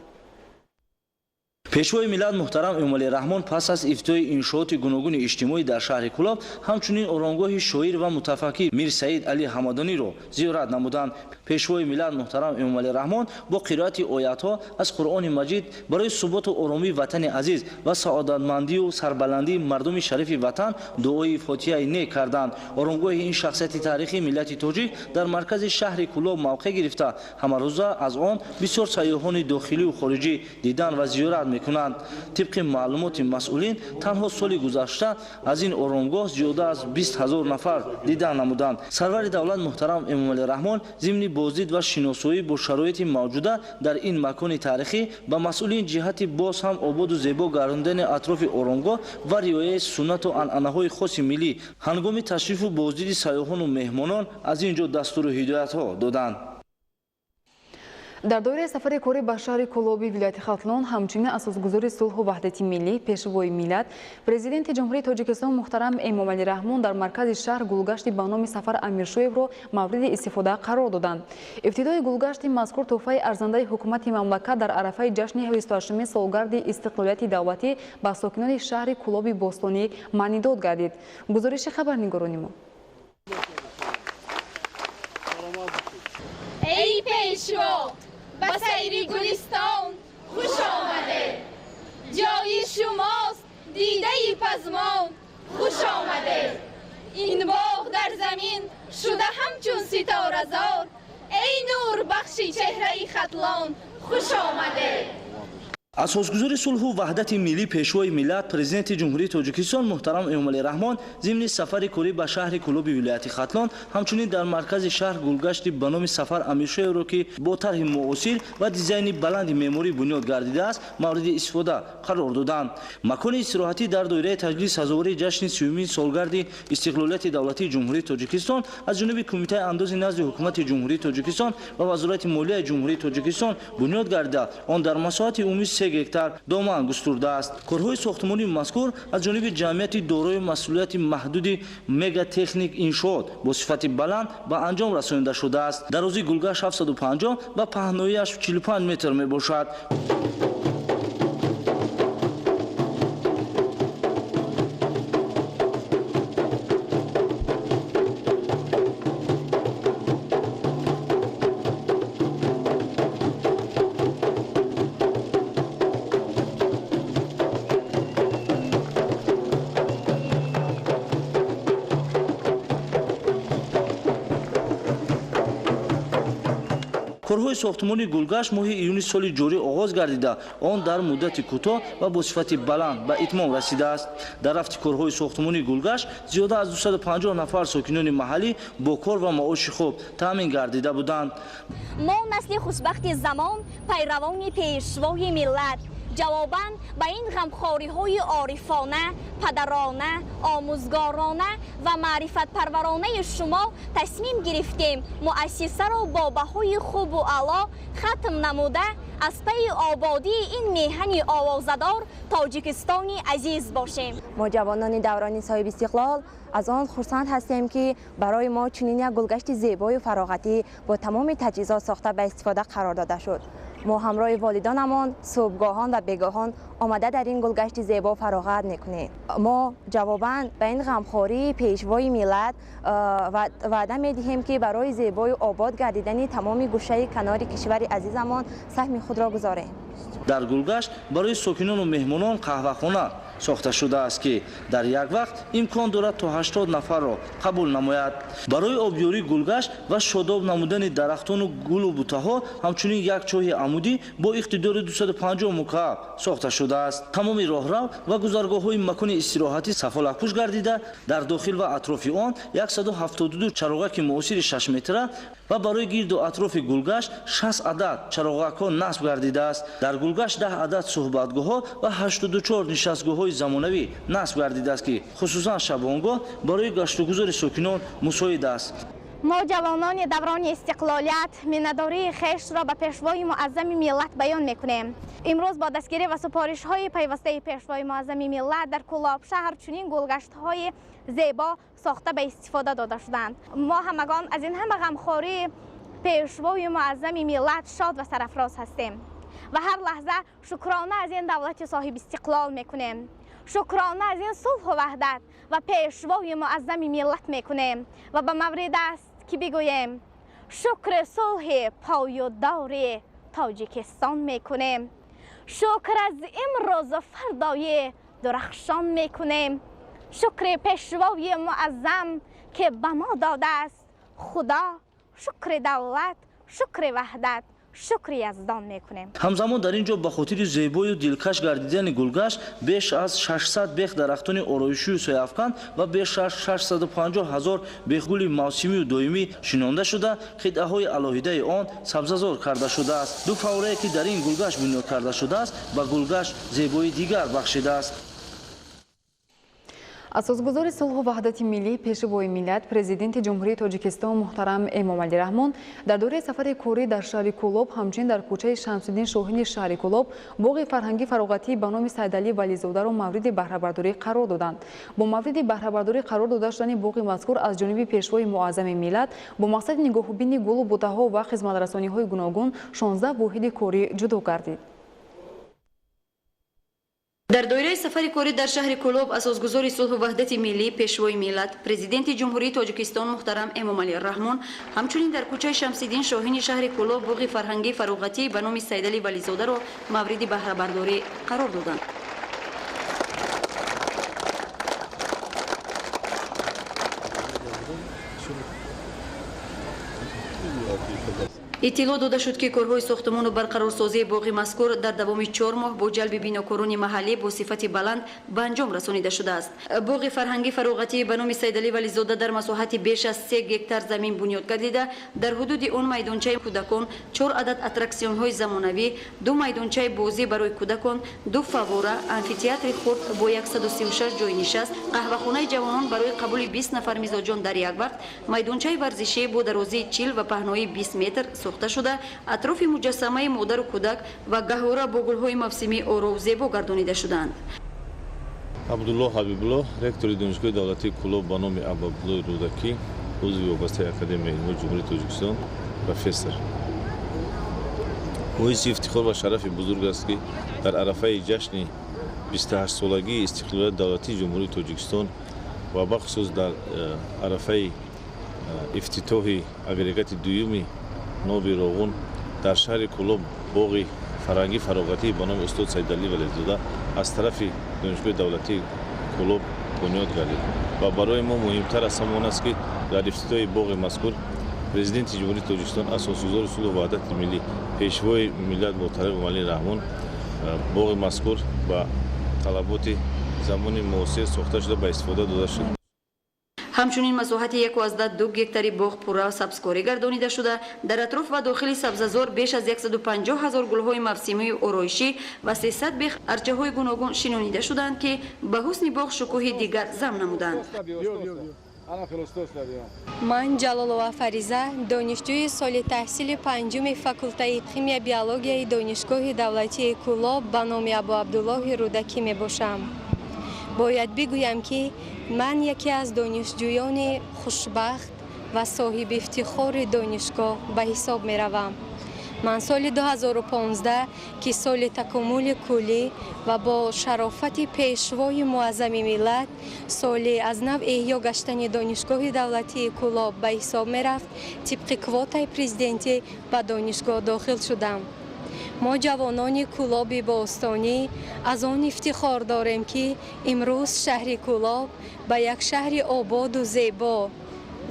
Пешвои миллат муҳтарам Эмомалӣ Раҳмон пас аз ифтитоҳи иншооти гуногуни иҷтимоӣ дар шаҳри Кӯлоб ҳамчунин оромгоҳи шоир ва мутафаккир Мир Саид Алӣ Ҳамадониро зиёрат намуданд. Пешвои миллат муҳтарам Эмомалӣ Раҳмон бо қироати оятҳо аз Қуръони Маҷид барои суботу оромии ватани азиз ва саодатмандию сарбаландии мардуми шарифи ватан дуои фотиҳаи нек карданд. Оромгоҳи ин шахсияти таърихии миллати тоҷик дар маркази шаҳри Кӯлоб мавқеъ гирифта, ҳамарӯза аз он бисёр сайёҳони дохилию хориҷӣ дидан ва зиёрат мекунанд. Тибқи маълумоти масъулин, танҳо соли гузашта аз ин оромгоҳ зиёда аз 20 ҳазор нафар дидан намуданд. Сарвари давлат муҳтарам Эмомалӣ Раҳмон зимни боздид ва шиносоӣ бо шароити мавҷуда дар ин макони таърихӣ ба масъулин ҷиҳати боз ҳам ободу зебо гардондани атрофи оромгоҳ ва риояи суннату анъанаҳои хоси миллӣ ҳангоми ташрифу боздиди сайёҳону меҳмонон аз ин ҷо дастуру ҳидоятҳо доданд. Дар доираи сафари корӣ ба шаҳри Кӯлоби вилояти Хатлон ҳамчунин асосгузори сулҳу ваҳдати миллӣ, пешвои миллат, Президенти Ҷумҳурии Тоҷикистон муҳтарам Эмомалӣ Раҳмон дар маркази шаҳр гулгашти ба номи Сафар Амиршоевро мавриди истифода қарор доданд. Ибтидои гулгашти мазкур тӯҳфаи арзандаи ҳукумати мамлакат дар арафаи ҷашни 28-уми солгарди истиқлолияти давлатӣ ба сокинони шаҳри Кӯлоби бостонӣ маънидод гардид. Гузориши хабарнигорони мо. Эй пешво, ба сайри гулистон хуш омадед, ҷои шумост дидаи пазмон хуш омадед. Ин боғ дар замин шуда ҳамчун ситоразор, эй нурбахши чеҳраи Хатлон хуш омадед. Асосгузори сулҳу ваҳдати миллӣ, пешвои миллат, Президенти Ҷумҳурии Тоҷикистон муҳтарам Эмомалӣ Раҳмон зимни сафари корӣ ба шаҳри Кӯлоби вилояти Хатлон ҳамчунин дар маркази шаҳр гулгашти ба номи Сафар Амиршоевро, ки бо тарҳи муосир ва дизайни баланди меъморӣ бунёд гардидааст, мавриди истифода қарор доданд. Макони истироҳатӣ дар доираи таҷлили сазовории ҷашни 30-умин солгарди истиқлолияти давлатии Ҷумҳурии Тоҷикистон аз ҷониби Кумитаи андози назди Ҳукумати Ҷумҳурии Тоҷикистон ва Вазорати молияи Ҷумҳурии Тоҷикистон бунёд гардида, он дар масоҳати умумии 3 гектар доман густурдааст. Корҳои сохтмонии мазкур аз ҷониби ҷамъияти дорои масъулияти маҳдуди Мегатехник иншоот бо сифати баланд ба анҷом расонида шудааст. Дарозии гулгашт 750 ва паҳноияш 45 метр мебошад. Корҳои сохтмонии гулгашт моҳи июни соли ҷорӣ оғоз гардида, он дар муддати кӯтоҳ ва бо сифати баланд ба итмом расидааст. Дар рафти корҳои сохтмонии гулгашт зиёда аз 250 нафар сокинони маҳаллӣ бо кор ва маоши хуб таъмин гардида буданд. Мо насли хушбахти замон, пайравони пешвои миллат, ҷавобан ба ин ғамхориҳои орифона, падарона, омӯзгорона ва маърифатпарваронаи шумо тасмим гирифтем муассисаро бо баҳои хубу аъло хатм намуда аз пайи ободии ин меҳани овозадор Тоҷикистони азиз бошем. Мо ҷавонони даврони соҳиби истиқлол аз он хурсанд ҳастем, ки барои мо чунин як гулгашти зебою фароғатӣ бо тамоми таҷҳизот сохта ба истифода қарор дода шуд. Мо ҳамроҳи волидонамон субҳгоҳон ва бегоҳон омада дар ин гулгашти зебо фароғат мекунем. Мо ҷавобан ба ин ғамхории пешвои миллат ваъда медиҳем, ки барои зебою обод гардидани тамоми гӯшаи канори кишвари азизамон саҳми худро гузорем. Дар гулгашт барои сокинону меҳмонон қаҳвахона сохта шудааст, ки дар як вақт имкон дорад то 80 нафарро қабул намояд. Барои обёрии гулгашт ва шодоб намудани дарахтону гулу бутаҳо ҳамчунин як чоҳи амудӣ бо иқтидори 250 мукааб сохта шудааст. Тамоми роҳрав ва гузаргоҳҳои макони истироҳатӣ сафолакпӯш гардида, дар дохил ва атрофи он 172 чароғаки муосири 6 метра ва барои гирду атрофи гулгашт 60 адад чароғакҳо насб гардидааст. Дар гулгашт 10 адад суҳбатгоҳҳо ва 84 нишастгоҳҳои замонавӣ насб гардидааст, ки хусусан шабонгоҳ барои гаштугузори сокинон мусоид аст. Мо ҷавонони даврони истиқлолият миннатдории хешро ба пешвои муаззами миллат баён мекунем. Имрӯз бо дастгирӣ ва супоришҳои пайвастаи пешвои муаззами миллат дар Кӯлоб шаҳр чунин гулгаштҳои зебо сохта ба истифода дода шуданд. Мо ҳамагон аз ин ҳама ғамхории пешвои муаззами миллат шод ва сарафроз ҳастем ва ҳар лаҳза шукрона аз ин давлати соҳиби истиқлол мекунем. Шукрона аз ин сулҳу ваҳдат ва пешвои муаззами миллат мекунем ва ба маврид аст ки бигӯем шукри сулҳи поёдори Тоҷикистон мекунем. Шукр аз имрӯзу фардои дурахшон мекунем. Шукри пешвои муаззам, ки ба мо додааст Худо, шукри давлат, шукри ваҳдат, шукри яздон мекунем. Ҳамзамон дар ин ҷо ба хотири зебою дилкаш гардидани гулгашт беш аз 600 бех дарахтони ороишию сояафкан ва беш аз 650 ҳазор бехгули мавсимию доимӣ шинонда шуда, қитъаҳои алоҳидаи он сабзазор карда шудааст. Ду фаврае, ки дар ин гулгашт бунёд карда шудааст, ба гулгашт зебои дигар бахшидааст. Асосгузори сулҳу ваҳдати миллӣ, Пешвои миллат, Президенти Ҷумҳурии Тоҷикистон муҳтарам Эмомалӣ Раҳмон дар доираи сафари корӣ дар шаҳри Кӯлоб, ҳамчунин дар кӯчаи Шамсиддин Шоҳини шаҳри Кӯлоб боғи фарҳангӣ фароғатӣ ба номи Сайдалӣ Вализодаро мавриди баҳрабардорӣ қарор доданд. Бо мавриди баҳрабардорӣ қарор дода шудани боғи мазкур аз ҷониби Пешвои муаззами миллат бо мақсади нигоҳубини гулу бутаҳо ва хизматрасониҳои гуногун 16 воҳиди корӣ ҷудо гардид. Дар доираи сафари корӣ дар шаҳри Кӯлоб асосгузори сулҳу ваҳдати миллӣ, Пешвои миллат, Президенти Ҷумҳурии Тоҷикистон муҳтарам Эмомалӣ Раҳмон ҳамчунин дар кӯчаи Шамсиддин Шоҳини шаҳри Кӯлоб боғи фарҳангӣ фароғатӣ ба номи Сайдалӣ Вализодаро мавриди баҳрабардорӣ қарор доданд. Иттилоъ дода шуд, ки корҳои сохтумону барқарорсозии боғи мазкур дар давоми 4 моҳ бо ҷалби бинокорони маҳаллӣ бо сифати баланд ба анҷом расонида шудааст. Боғи фарҳангӣ фароғатӣ ба номи Сайдалӣ Вализода дар масоҳати беш аз 3 гектар замин бунёд гардида, дар ҳудуди он майдончаи кӯдакон, 4 адад аттраксионҳои замонавӣ, 2 майдончаи бозӣ барои кӯдакон, 2 фаввора, амфитеатри хурд бо 136 ҷойи нишаст, қаҳвахонаи ҷавонон барои қабули 20 нафар мизоҷон дар як вақт, майдончаи варзишӣ бо дарозии 40 ва паҳноии 20 метр сохта шуда, атрофи муҷассамаи модару кӯдак ва гаҳвора бо гулҳои мавсимӣ оров зебо гардонида шуданд. Абдулло Ҳабибулло, ректори Донишгоҳи давлатии Кӯлоб ба номи Абуабдуллои Рӯдакӣ, узви вобастаи Академияи илмҳои Ҷумҳурии Тоҷикистон, профессор. Боиси ифтихор ва шарафи бузург аст, ки дар арафаи ҷашни 28-солагии истиқлолияти давлатии Ҷумҳурии Тоҷикистон ва бахусус дар арафаи ифтитоҳи агрегати дуюми Ноби Роғун дар шаҳри Кӯлоб боғи фарҳангӣ фароғатӣ ба номи устод Сайдалӣ Вализода аз тарафи Донишгоҳи давлатии Кӯлоб бунёд гардид. Ва барои мо муҳимтар аз ҳама он аст, ки дар ифтитоҳи боғи мазкур Президенти Ҷумҳурии Тоҷикистон, асосгузори сулҳу ваҳдати миллӣ, Пешвои миллат муҳтарам Эмомалӣ Раҳмон боғи мазкур ба талаботи замони муосир сохта шуда ба истифода дода шуд. Ҳамчунин масоҳати 1,2 гектари боғ пурра сабзкорӣ гардонида шуда, дар атроф ва дохили сабзазор беш аз 150 ҳазор гулҳои мавсимию ороишӣ ва 300 бех арчаҳои гуногун шинонида шудаанд, ки ба ҳусни боғ шукӯҳи дигар зам намуданд. Ман Ҷалолова Фариза, донишҷӯи соли таҳсили панҷуми факултаи химия биологияи Донишгоҳи давлатии Кӯлоб ба номи Абуабдуллоҳи Рӯдакӣ мебошам. Бояд бигӯям, ки ман яке аз донишҷӯёни хушбахт ва соҳиби ифтихори донишгоҳ ба ҳисоб меравам. Ман соли 2015, ки соли такомули куллӣ ва бо шарофати Пешвои муаззами миллат соли аз нав эҳё гаштани Донишгоҳи давлатии Кӯлоб ба ҳисоб мерафт, тибқи квотаи президентӣ ба донишгоҳ дохил шудам. Мо ҷавонони Кӯлоби бостонӣ аз он ифтихор дорем, ки имрӯз шаҳри Кӯлоб ба як шаҳри ободу зебо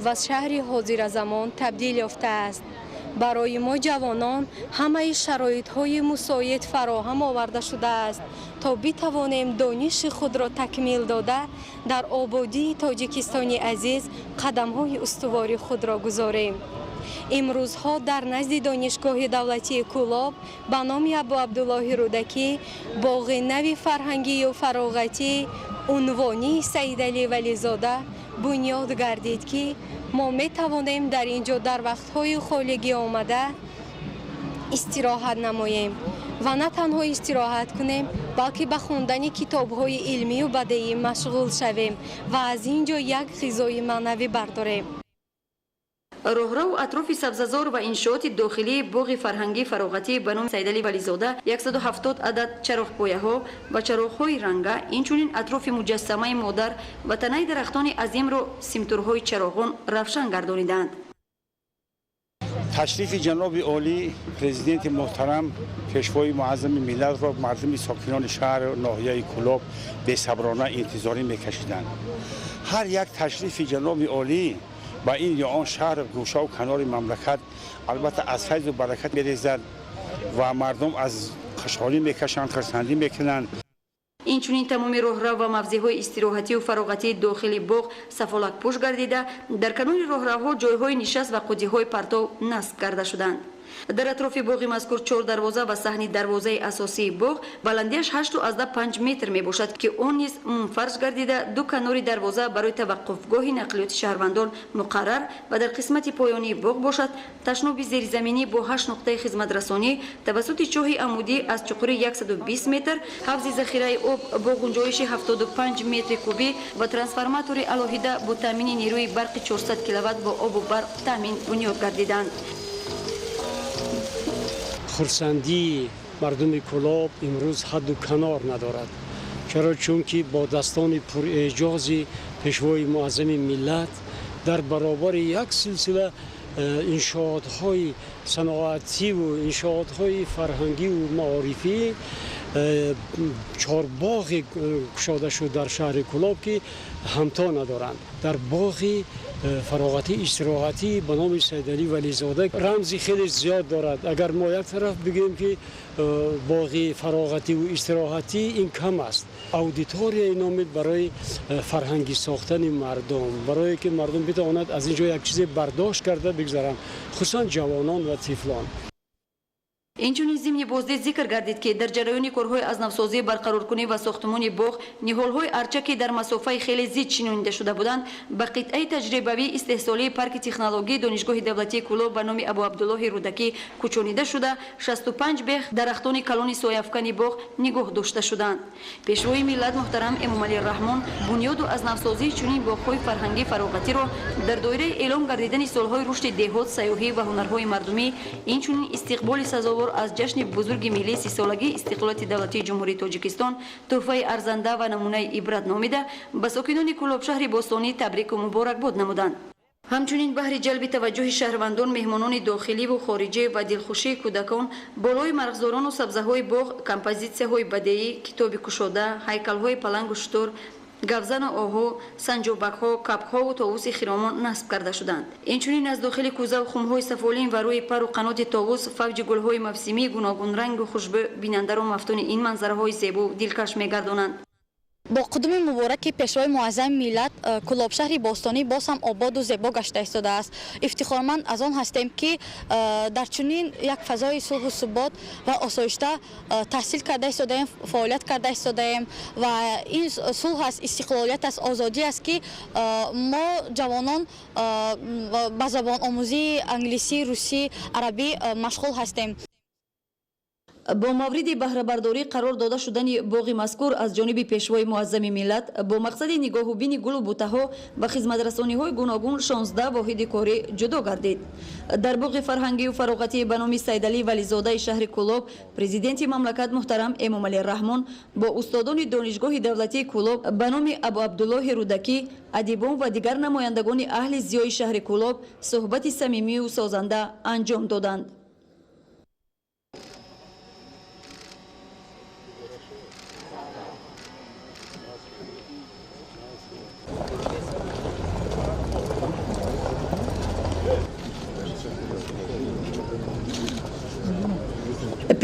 ва шаҳри ҳозиразамон табдил ёфтааст. Барои мо ҷавонон ҳамаи шароитҳои мусоид фароҳам оварда шудааст, то битавонем дониши худро такмил дода, дар ободии Тоҷикистони азиз қадамҳои устувори худро гузорем. Имрӯзҳо дар назди Донишгоҳи давлатии Кӯлоб ба номи Абуабдуллоҳи Рӯдакӣ боғи нави фарҳангию фароғатӣ унвонии Саидалӣ Вализода бунёд гардид, ки мо метавонем дар ин ҷо дар вақтҳои холигӣ омада истироҳат намоем ва на танҳо истироҳат кунем, балки ба хондани китобҳои илмию бадеӣ машғул шавем ва аз ин ҷо як ғизои маънавӣ бардорем. Роҳраву атрофи сабзазор ва иншооти дохилии боғи фарҳангӣ фароғатӣ ба номи Сайдалӣ Вализода 170 адад чароғпояҳо ва чароғҳои ранга, инчунин атрофи муҷассамаи модар ва танаи дарахтони азимро симтурҳои чароғон равшан гардонидаанд. Ташрифи ҷаноби олӣ, Президенти муҳтарам, Пешвои муаззами миллатро мардуми сокинони шаҳру ноҳияи Кӯлоб бесаброна интизорӣ мекашиданд. Ҳар як ташрифи ҷаноби олӣ ба ин ё он шаҳр, гӯшаву канори мамлакат албатта аз файзу баракат мерезад ва мардум аз хушҳолӣ мекашанд, хурсандӣ мекунанд. Инчунин тамоми роҳрав ва мавзеъҳои истироҳатию фароғатии дохили боғ сафолакпӯш гардида, дар канори роҳравҳо ҷойҳои нишаст ва қутиҳои партов насб карда шуданд. Дар атрофи боғи мазкур 4 дарвоза ва саҳни дарвозаи асосии боғ баландиаш 8,5 метр мебошад, ки он низ мунфарш гардида, ду канори дарвоза барои таваққуфгоҳи нақлиёти шаҳрвандон муқаррар ва дар қисмати поёнии боғ бошад ташноби зеризаминӣ бо 8 нуқтаи хизматрасонӣ тавассути чоҳи амудӣ аз чуқури 120 метр, ҳавзи захираи об бо гунҷоиши 75 метри кубӣ ва трансформатори алоҳида бо таъмини нерӯи барқи 400 киловатт бо обу барқ таъмин бунёд гардиданд. Хурсандии мардуми Кӯлоб имрӯз ҳадду канор надорад. Чаро? Чунки бо дастони пурэъҷози пешвои муаззами миллат дар баробари як силсила иншоотҳои саноативу иншоотҳои фарҳангиву маорифӣ чорбоғе кушода шуд дар шаҳри Кӯлоб, ки ҳамто надоранд. Дар боғи фароғатӣ истироҳатӣ ба номи Сайдалӣ Вализода рамзи хеле зиёд дорад. Агар мо як тараф бигӯем, ки боғи фароғативу истироҳатӣ ин кам аст, аудиторияи номид барои фарҳангӣ сохтани мардум, барое ки мардум битавонад аз ин ҷо як чизе бардошт карда бигзаранд, хусусан ҷавонон ва тифлон. Инчунин зимни боздид зикр гардид, ки дар ҷараёни корҳои аз навсозӣ, барқароркунӣ ва сохтмони боғ ниҳолҳои арча, ки дар масофаи хеле зид шинонида шуда буданд, ба қитъаи таҷрибавии истеҳсолии парки технологии Донишгоҳи давлатии Кӯлоб ба номи Абуабдуллоҳи Рӯдакӣ кӯчонида шуда, 65 бех дарахтони калони сояафкани боғ нигоҳ дошта шуданд. Пешвои миллат муҳтарам Эмомалӣ Раҳмон бунёду аз навсозии чунин боғҳои фарҳангӣ фароғатиро дар доираи эълом гардидани солҳои рушди деҳот, сайёҳӣ ва ҳунарҳои мардумӣ, инчунин истиқболи сазовор аз ҷашни бузурги миллии 30-солагии истиқлолияти давлатии Ҷумҳурии Тоҷикистон тӯҳфаи арзанда ва намунаи ибрат номида, ба сокинони Кӯлобшаҳри бостонӣ табрику муборакбод намуданд. Ҳамчунин баҳри ҷалби таваҷҷӯҳи шаҳрвандон, меҳмонони дохиливу хориҷӣ ва дилхушии кӯдакон болои марғзорону сабзаҳои боғ композитсияҳои бадеӣ, китоби кушода, ҳайкалҳои палангу шутур, гавзану оҳу, санҷобакҳо, кабкҳову товуси хиромон насб карда шуданд. Инчунин аз дохили кӯзаву хумҳои сафолин ва рӯи пару қаноти товус фавҷи гулҳои мавсимии гуногунрангу хушбӯ бинандаро мафтуни ин манзараҳои зебу дилкаш мегардонанд. Бо қудуми мубораки пешвои муаззами миллат Кӯлобшаҳри бостонӣ боз ҳам ободу зебо гашта истодааст. Ифтихорманд аз он ҳастем, ки дар чунин як фазои сулҳу субот ва осоишта таҳсил карда истодаем, фаъолият карда истодаем ва ин сулҳ аст, истиқлолият аст, озодӣ аст, ки мо ҷавонон ба забономӯзии англисӣ, русӣ, арабӣ машғул ҳастем. Бо мавриди баҳрабардорӣ қарор дода шудани боғи мазкур аз ҷониби пешвои муаззами миллат бо мақсади нигоҳубини гулу бутаҳо ва хизматрасониҳои гуногун 16 воҳиди корӣ ҷудо гардид. Дар боғи фарҳангию фароғатӣ ба номи Сайдалӣ Вализодаи шаҳри Кӯлоб президенти мамлакат муҳтарам Эмомалӣ Раҳмон бо устодони Донишгоҳи давлатии Кӯлоб ба номи Абуабдуллоҳи Рӯдакӣ, адибон ва дигар намояндагони аҳли зиёи шаҳри Кӯлоб суҳбати самимию созанда анҷом доданд.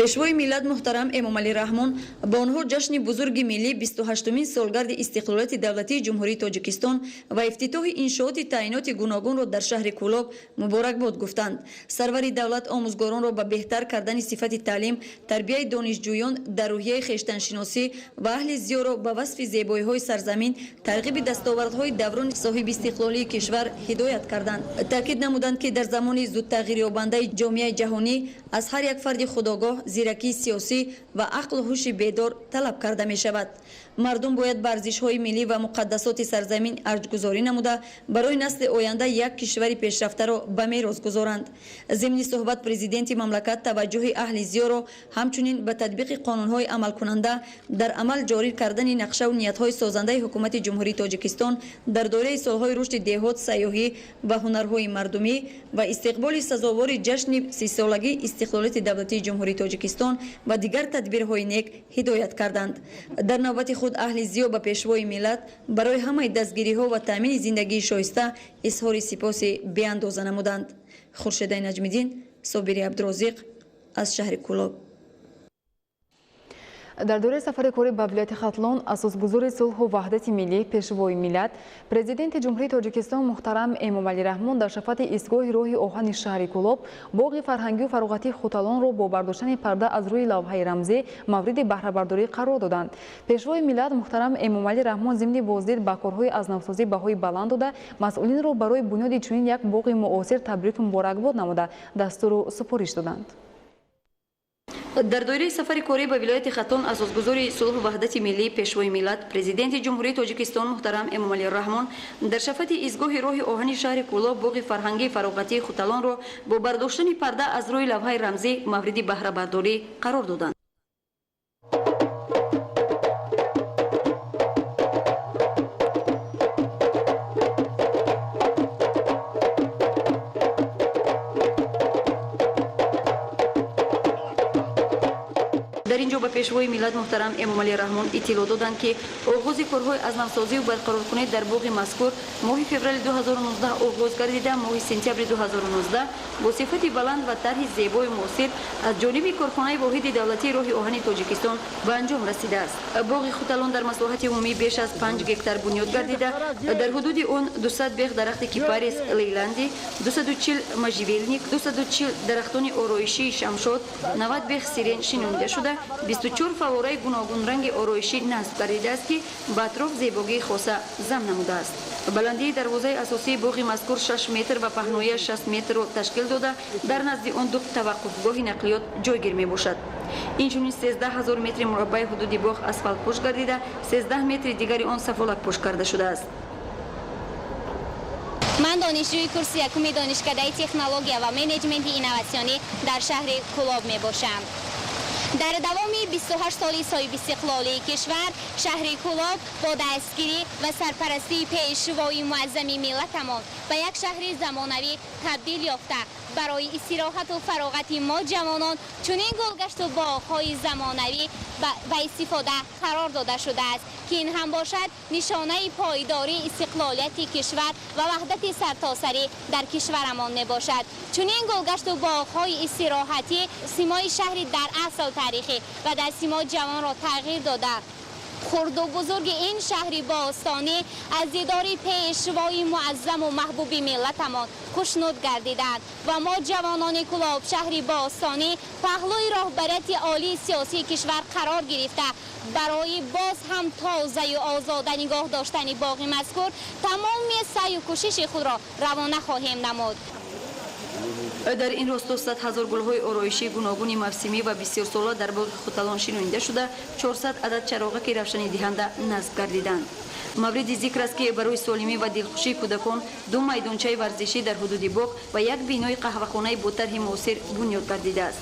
Пешвои миллат муҳтарам Эмомалӣ Раҳмон ба онҳо ҷашни бузурги миллӣ 28-умин солгарди истиқлолияти давлатии Ҷумҳурии Тоҷикистон ва ифтитоҳи иншооти таъиноти гуногунро дар шаҳри Кӯлоб муборакбод гуфтанд. Сарвари давлат омӯзгоронро ба беҳтар кардани сифати таълим, тарбияи донишҷӯён дар рӯҳияи хештаншиносӣ ва аҳли зиёро ба васфи зебоиҳои сарзамин, тарғиби дастовардҳои даврони соҳибистиқлолии кишвар ҳидоят карданд. Таъкид намуданд, ки дар замони зудтағйирёбандаи ҷомеаи ҷаҳонӣ аз ҳар як фарди худогоҳ зиракии сиёсӣ ва ақлу ҳуши бедор талаб карда мешавад. Мардум бояд ба арзишҳои миллӣ ва муқаддасоти сарзамин арҷгузорӣ намуда, барои насли оянда як кишвари пешрафтаро ба мерос гузоранд. Зимни суҳбат президенти мамлакат таваҷҷӯҳи аҳли зиёро ҳамчунин ба татбиқи қонунҳои амалкунанда дар амал ҷорӣ кардани нақшаву ниятҳои созандаи ҳукумати Ҷумҳурии Тоҷикистон дар доираи солҳои рушди деҳот, сайёҳӣ ва ҳунарҳои мардумӣ ва истиқболи сазовори ҷашни 30-солагии истиқлолияти давлатии Ҷумҳурии Тоҷикистон ва дигар тадбирҳои нек ҳидоят карданд. Дар навбати худ аҳли зиё ба пешвои миллат барои ҳамаи дастгириҳо ва таъмини зиндагии шоиста изҳори сипоси беандоза намуданд. Хуршедаи Наҷмиддин, Собири Абдурозиқ аз шаҳри Кӯлоб. Дар доираи сафари корӣ ба вилояти Хатлон асосгузори сулҳу ваҳдати миллӣ, Пешвои миллат, Президенти Ҷумҳурии Тоҷикистон муҳтарам Эмомалӣ Раҳмон дар шафати истгоҳи роҳи оҳани шаҳри Кӯлоб боғи фарҳангию фароғатии Хуталонро бо бардоштани парда аз рӯи лавҳаи рамзӣ мавриди баҳрабардорӣ қарор доданд. Пешвои миллат муҳтарам Эмомалӣ Раҳмон зимни боздид ба корҳои аз навсозӣ баҳои баланд дода, масъулинро барои бунёди чунин як боғи муосир табрику муборакбод намуда, дастуру супориш доданд. Дар доираи сафари корӣ ба вилояти Хатлон асосгузори сулҳу ваҳдати миллӣ, Пешвои миллат, Президенти Ҷумҳурии Тоҷикистон муҳтарам Эмомалӣ Раҳмон дар шафати истгоҳи роҳи оҳани шаҳри Кӯлоб боғи фарҳангии фароғатии Хуталонро бо бардоштани парда аз рӯи лавҳаи рамзӣ мавриди баҳрабардорӣ қарор доданд. Дар ин ҷо ба Пешвои миллат муҳтарам Эмомалӣ Раҳмон иттилоъ доданд, ки оғози корҳои аз навсозию барқароркунӣ дар боғи мазкур моҳи феврали 2019 оғоз гардида, моҳи сентябри 2019 бо сифати баланд ва тарҳи зебои муосир аз ҷониби корхонаи воҳиди давлатии роҳи оҳани Тоҷикистон ба анҷом расидааст. Боғи Хуталон дар масоҳати умумӣ беш аз 5 гектар бунёд гардида, дар ҳудуди он 200 бех дарахти кипарис лейландӣ, 240 можжевельник, 240 дарахтони ороишии шамшод, 90 бех сирен шинонида шуда, 24 фавораи гуногунранги ороишӣ насб гардидааст, ки ба атроф зебогии хоса зам намудааст. Баландии дарвозаи асосии боғи мазкур 6 метр ва паҳнояш 6 метрро ташкил дода, дар назди он ду таваққуфгоҳи нақлиёт ҷойгир мебошад. Инчунин 13 ҳазор метри мураббаи ҳудуди боғ асфалтпӯш гардида, 13 метри дигари он сафолакпӯш карда шудааст. Ман донишҷӯи курси якуми донишкадаи технология ва менеҷменти инноватсионӣ дар шаҳри Кӯлоб мебошам. Дар давоми 28 соли соҳибистиқлолии кишвар шаҳри Кӯлоб бо дастгирӣ ва сарпарастии пешвои муаззами миллатамон ба як шаҳри замонавӣ табдил ёфта, барои истироҳату фароғати мо ҷавонон чунин гулгашту боғҳои замонавӣ ба истифода қарор дода шудааст, ки ин ҳам бошад нишонаи пойдории истиқлолияти кишвар ва ваҳдати сартосарӣ дар кишварамон мебошад. Чунин гулгашту боғҳои истироҳатӣ симои шаҳри дар асл таърихӣ ва дар симои ҷавонро тағйир дода, хурду бузурги ин шаҳри бостонӣ аз дидори пешвои муаззаму маҳбуби миллатамон хушнуд гардиданд ва мо ҷавонони Кӯлоб шаҳри бостонӣ паҳлӯи роҳбарияти олии сиёсии кишвар қарор гирифта, барои боз ҳам тозаю озода нигоҳ доштани боғи мазкур тамоми саъю кӯшиши худро равона хоҳем намуд. Дар ин росто 100 ҳазор гулҳои ороишии гуногуни мавсимӣ ва бисёрсола дар боғи Хуталон шинонида шуда, 400 адад чароғаки равшанидиҳанда насб гардиданд. Мавриди зикр аст, ки барои солимӣ ва дилхушии кӯдакон ду майдончаи варзишӣ дар ҳудуди боғ ва як бинои қаҳвахонаи бо тарҳи муосир бунёд гардидааст.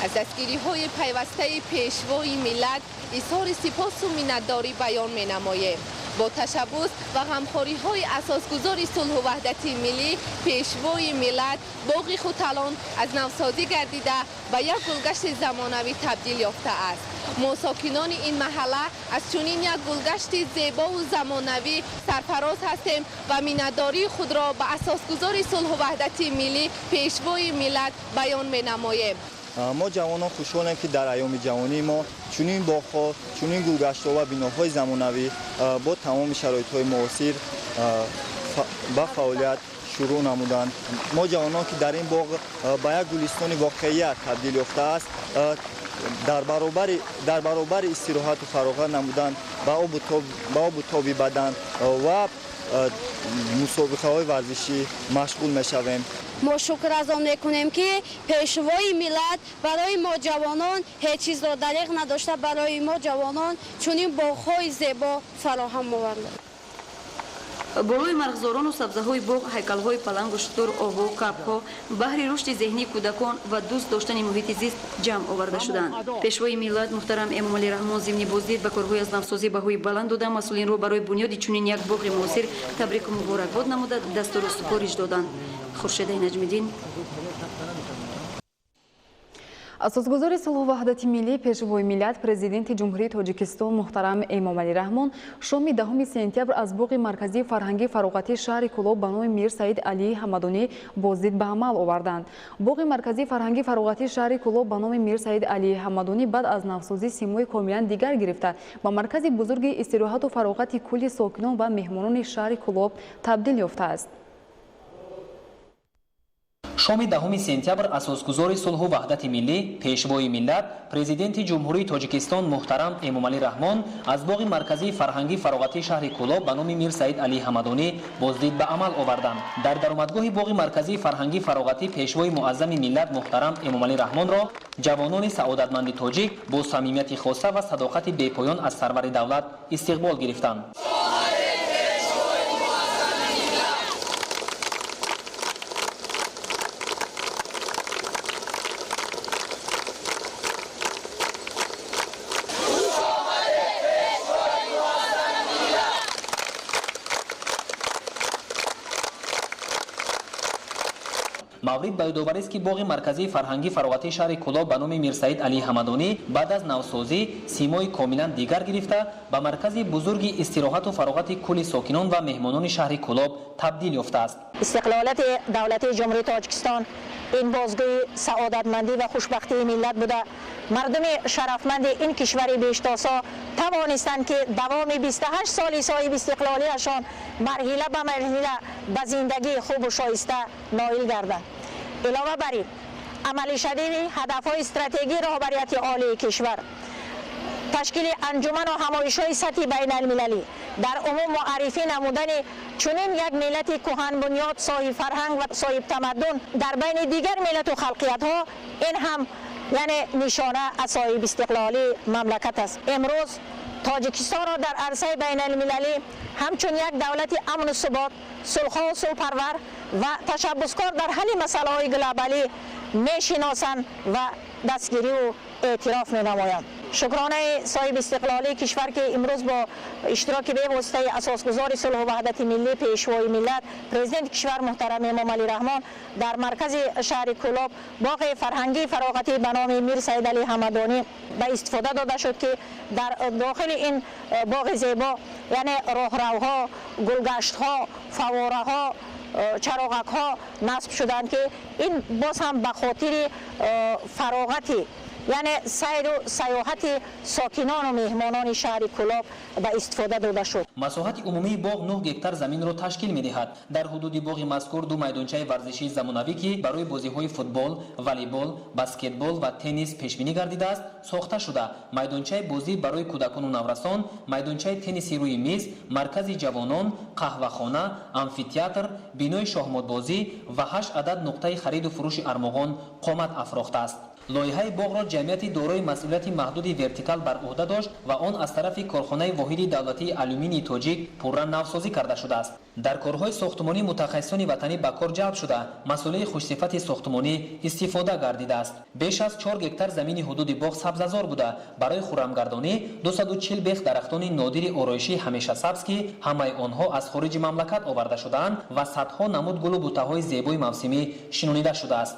Аз дастгириҳои пайвастаи Пешвои миллат изҳори сипосу миннатдорӣ баён менамоем. Бо ташаббус ва ғамхориҳои асосгузори сулҳу ваҳдати миллӣ, Пешвои миллат, боғи Хуталон аз навсозӣ гардида ба як гулгашти замонавӣ табдил ёфтааст. Мо сокинони ин маҳалла аз чунин як гулгашти зебову замонавӣ сарфароз ҳастем ва миннатдории худро ба асосгузори сулҳу ваҳдати миллӣ, Пешвои миллат баён менамоем. Мо ҷавонон хушҳолем, ки дар айёми ҷавонии мо чунин боғҳо, чунин гулгаштҳо ва биноҳои замонавӣ бо тамоми шароитҳои муосир ба фаъолият шурӯъ намуданд. Мо ҷавонон, ки дар ин боғ ба як гулистони воқеият табдил ёфтааст, дар баробари истироҳату фароғат намудан ба обу тоби бадан ва мусобиқаҳои варзишӣ машғул мешавем. Мо шукр аз он мекунем, ки Пешвои миллат барои мо ҷавонон ҳеҷ чизро дареғ надошта, барои мо ҷавонон чунин боғҳои зебо фароҳам овард. Болои марғзорону сабзаҳои боғ ҳайкалҳои палангу шутур, оҳу, кабҳо баҳри рушди зеҳнии кӯдакон ва дӯст доштани муҳити зист ҷамъ оварда шуданд. Пешвои миллат муҳтарам Эмомалӣ Раҳмон зимни боздид ба корҳои аз навсозӣ баҳои баланд дода, масъулинро барои бунёди чунин як боғи муосир табрику муборакбод намуда, дастуру супориш доданд. Хуршедаи Наҷмиддин. Асосгузори сулҳу ваҳдати миллӣ, Пешвои миллат, Президенти Ҷумҳурии Тоҷикистон муҳтарам Эмомалӣ Раҳмон шоми 10 сентябр аз боғи марказии фарҳангии фароғатии шаҳри Кӯлоб ба номи Мир Саид Алии Ҳамадонӣ боздид ба амал оварданд. Боғи марказии фарҳангии фароғатии шаҳри Кӯлоб ба номи Мир Саид Алии Ҳамадонӣ баъд аз навсозӣ симои комилан дигар гирифта, ба маркази бузурги истироҳату фароғати кулли сокинон ва меҳмонони шаҳри Кӯлоб табдил ёфтааст. Шоми 10 сентябр асосгузори сулҳу ваҳдати миллӣ, Пешвои миллат, Президенти Ҷумҳурии Тоҷикистон муҳтарам Эмомалӣ Раҳмон аз боғи марказии фарҳангии фароғатии шаҳри Кӯлоб ба номи Мир Саид Алии Ҳамадонӣ боздид ба амал оварданд. Дар даромадгоҳи боғи марказии фарҳангии фароғатӣ Пешвои муаззами миллат муҳтарам Эмомалӣ Раҳмонро ҷавонони саодатманди тоҷик бо самимияти хоса ва садоқати бепоён аз сарвари давлат истиқбол гирифтанд. Маврид ба ёдоварист, ки боғи марказии фарҳангии фароғатии шаҳри Кӯлоб ба номи Мирсаид Алии Ҳамадонӣ баъд аз навсозӣ симои комилан дигар гирифта, ба маркази бузурги истироҳату фароғати кулли сокинон ва меҳмонони шаҳри Кӯлоб табдил ёфтааст. Истиқлолияти давлатии Ҷумҳурии Тоҷикистон ин бозгӯи саодатмандӣ ва хушбахтии миллат буда, мардуми шарафманди ин кишвари бештосо тавонистанд, ки давоми 28 соли соҳиби истиқлолиашон марҳила ба марҳила ба зиндагии хубу шоиста ноил гарданд. Илова бар ин, амалишавии ҳадафҳои стратегии роҳбарияти олии кишвар, ташкили анҷуману ҳамоишҳои сатҳи байналмилалӣ, дар умум муаррифӣ намудани чунин як миллати кӯҳанбунёд, соҳибфарҳанг ва соҳибтамаддун дар байни дигар миллату халқиятҳо, ин ҳам яъне нишона аз соҳибистиқлолии мамлакат аст. Имрӯз Тоҷикистонро дар арсаи байналмилалӣ ҳамчун як давлати амну субот, сулҳхоҳу сулҳпарвар ва ташаббускор дар ҳалли масъалаҳои глобалӣ мешиносанд ва дастгириву эътироф менамоянд. Шукронаи соҳиби истиқлолии кишвар, ки имрӯз бо иштироки бевоситаи асосгузори сулҳу ваҳдати миллӣ, Пешвои миллат, Президенти кишвар муҳтарам Эмомалӣ Раҳмон дар маркази шаҳри Кӯлоб боғи фарҳангии фароғатӣ ба номи Мир Саид Алӣ Ҳамадонӣ ба истифода дода шуд, ки дар дохили ин боғи зебо яъне роҳравҳо, гулгаштҳо, фавораҳо, чароғакҳо насб шуданд, ки ин боз ҳам ба хотири фароғати яъне сайру сайёҳати сокинону меҳмонони шаҳри Кӯлоб ба истифода дода шуд. Масоҳати умумии боғ 9 гектар заминро ташкил медиҳад. Дар ҳудуди боғи мазкур ду майдончаи варзишии замонавӣ, ки барои бозиҳои футбол, волейбол, баскетбол ва теннис пешбинӣ гардидааст, сохта шуда, майдончаи бозӣ барои кӯдакону наврасон, майдончаи тенниси рӯи миз, маркази ҷавонон, қаҳвахона, амфитеатр, бинои шоҳмотбозӣ ва 8 адад нуқтаи хариду фурӯши армуғон қомат афрохтааст. Лоиҳаи боғро ҷамъияти дорои масъулияти маҳдуди «Вертикал» бар уҳда дошт ва он аз тарафи корхонаи воҳиди давлатии алюминии тоҷик пурра навсозӣ карда шудааст. Дар корҳои сохтмонӣ мутахассисони ватанӣ ба кор ҷалб шуда, масъулаи хушсифати сохтмонӣ истифода гардидааст. Беш аз 4 гектар замини ҳудуди боғ сабзазор буда, барои хуррамгардонӣ 240 бех дарахтони нодири ороишии ҳамешасабз, ки ҳамаи онҳо аз хориҷи мамлакат оварда шудаанд, ва садҳо намуд гулу бутаҳои зебои мавсимӣ шинонида шудааст.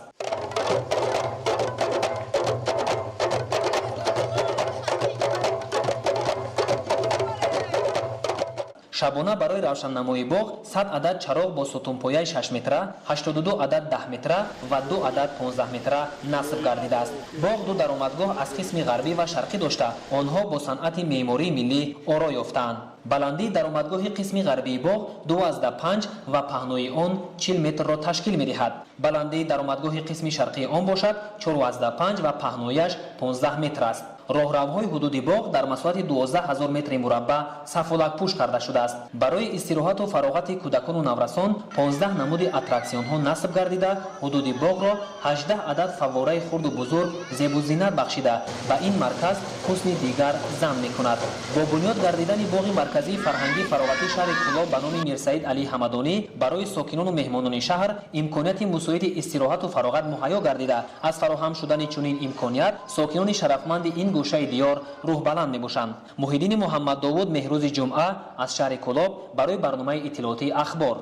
Шабона барои равшаннамои боғ 100 адад чароғ бо сутунпояи 6 метра, 82 адад 10 метра ва 2 адад 15 метра насб гардидааст. Боғ ду даромадгоҳ аз қисми ғарбӣ ва шарқӣ дошта, онҳо бо санъати меъмории миллӣ оро ёфтаанд. Баландии даромадгоҳи қисми ғарбии боғ 2,5 ва паҳнои он 40 метрро ташкил медиҳад. Баландии даромадгоҳи қисми шарқии он бошад 4,5 ва паҳнояш 15 метр аст. Роҳравҳои ҳудуди боғ дар масоҳати 12 ҳазор метри мураббаъ сафолакпӯш карда шудааст. Барои истироҳату фароғати кӯдакону наврасон 15 намуди аттраксионҳо насб гардида, ҳудуди боғро 18 адад фаввораи хурду бузург зебу зинат бахшида, ба ин марказ ҳусни дигар зам мекунад. Бо бунёд гардидани боғи марказии фарҳангии фароғатии шаҳри Кӯлоб ба номи Мирсаид Алӣ Ҳамадонӣ барои сокинону меҳмонони шаҳр имконияти мусоиди истироҳату фароғат муҳайё гардида, аз фароҳам шудани чунин имконият сокинони шарафманди ин гӯшаи диёр рӯҳбаланд мебошанд. Муҳиддини Муҳаммаддовуд, Меҳрӯзи Ҷумъа, аз шаҳри Кӯлоб барои барномаи иттилоотии «Ахбор».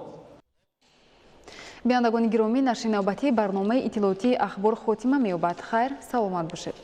Бинандагони гиромӣ, нашри навбатии барномаи иттилоотии Ахбор хотима меёбад. Хайр, саломат бошед.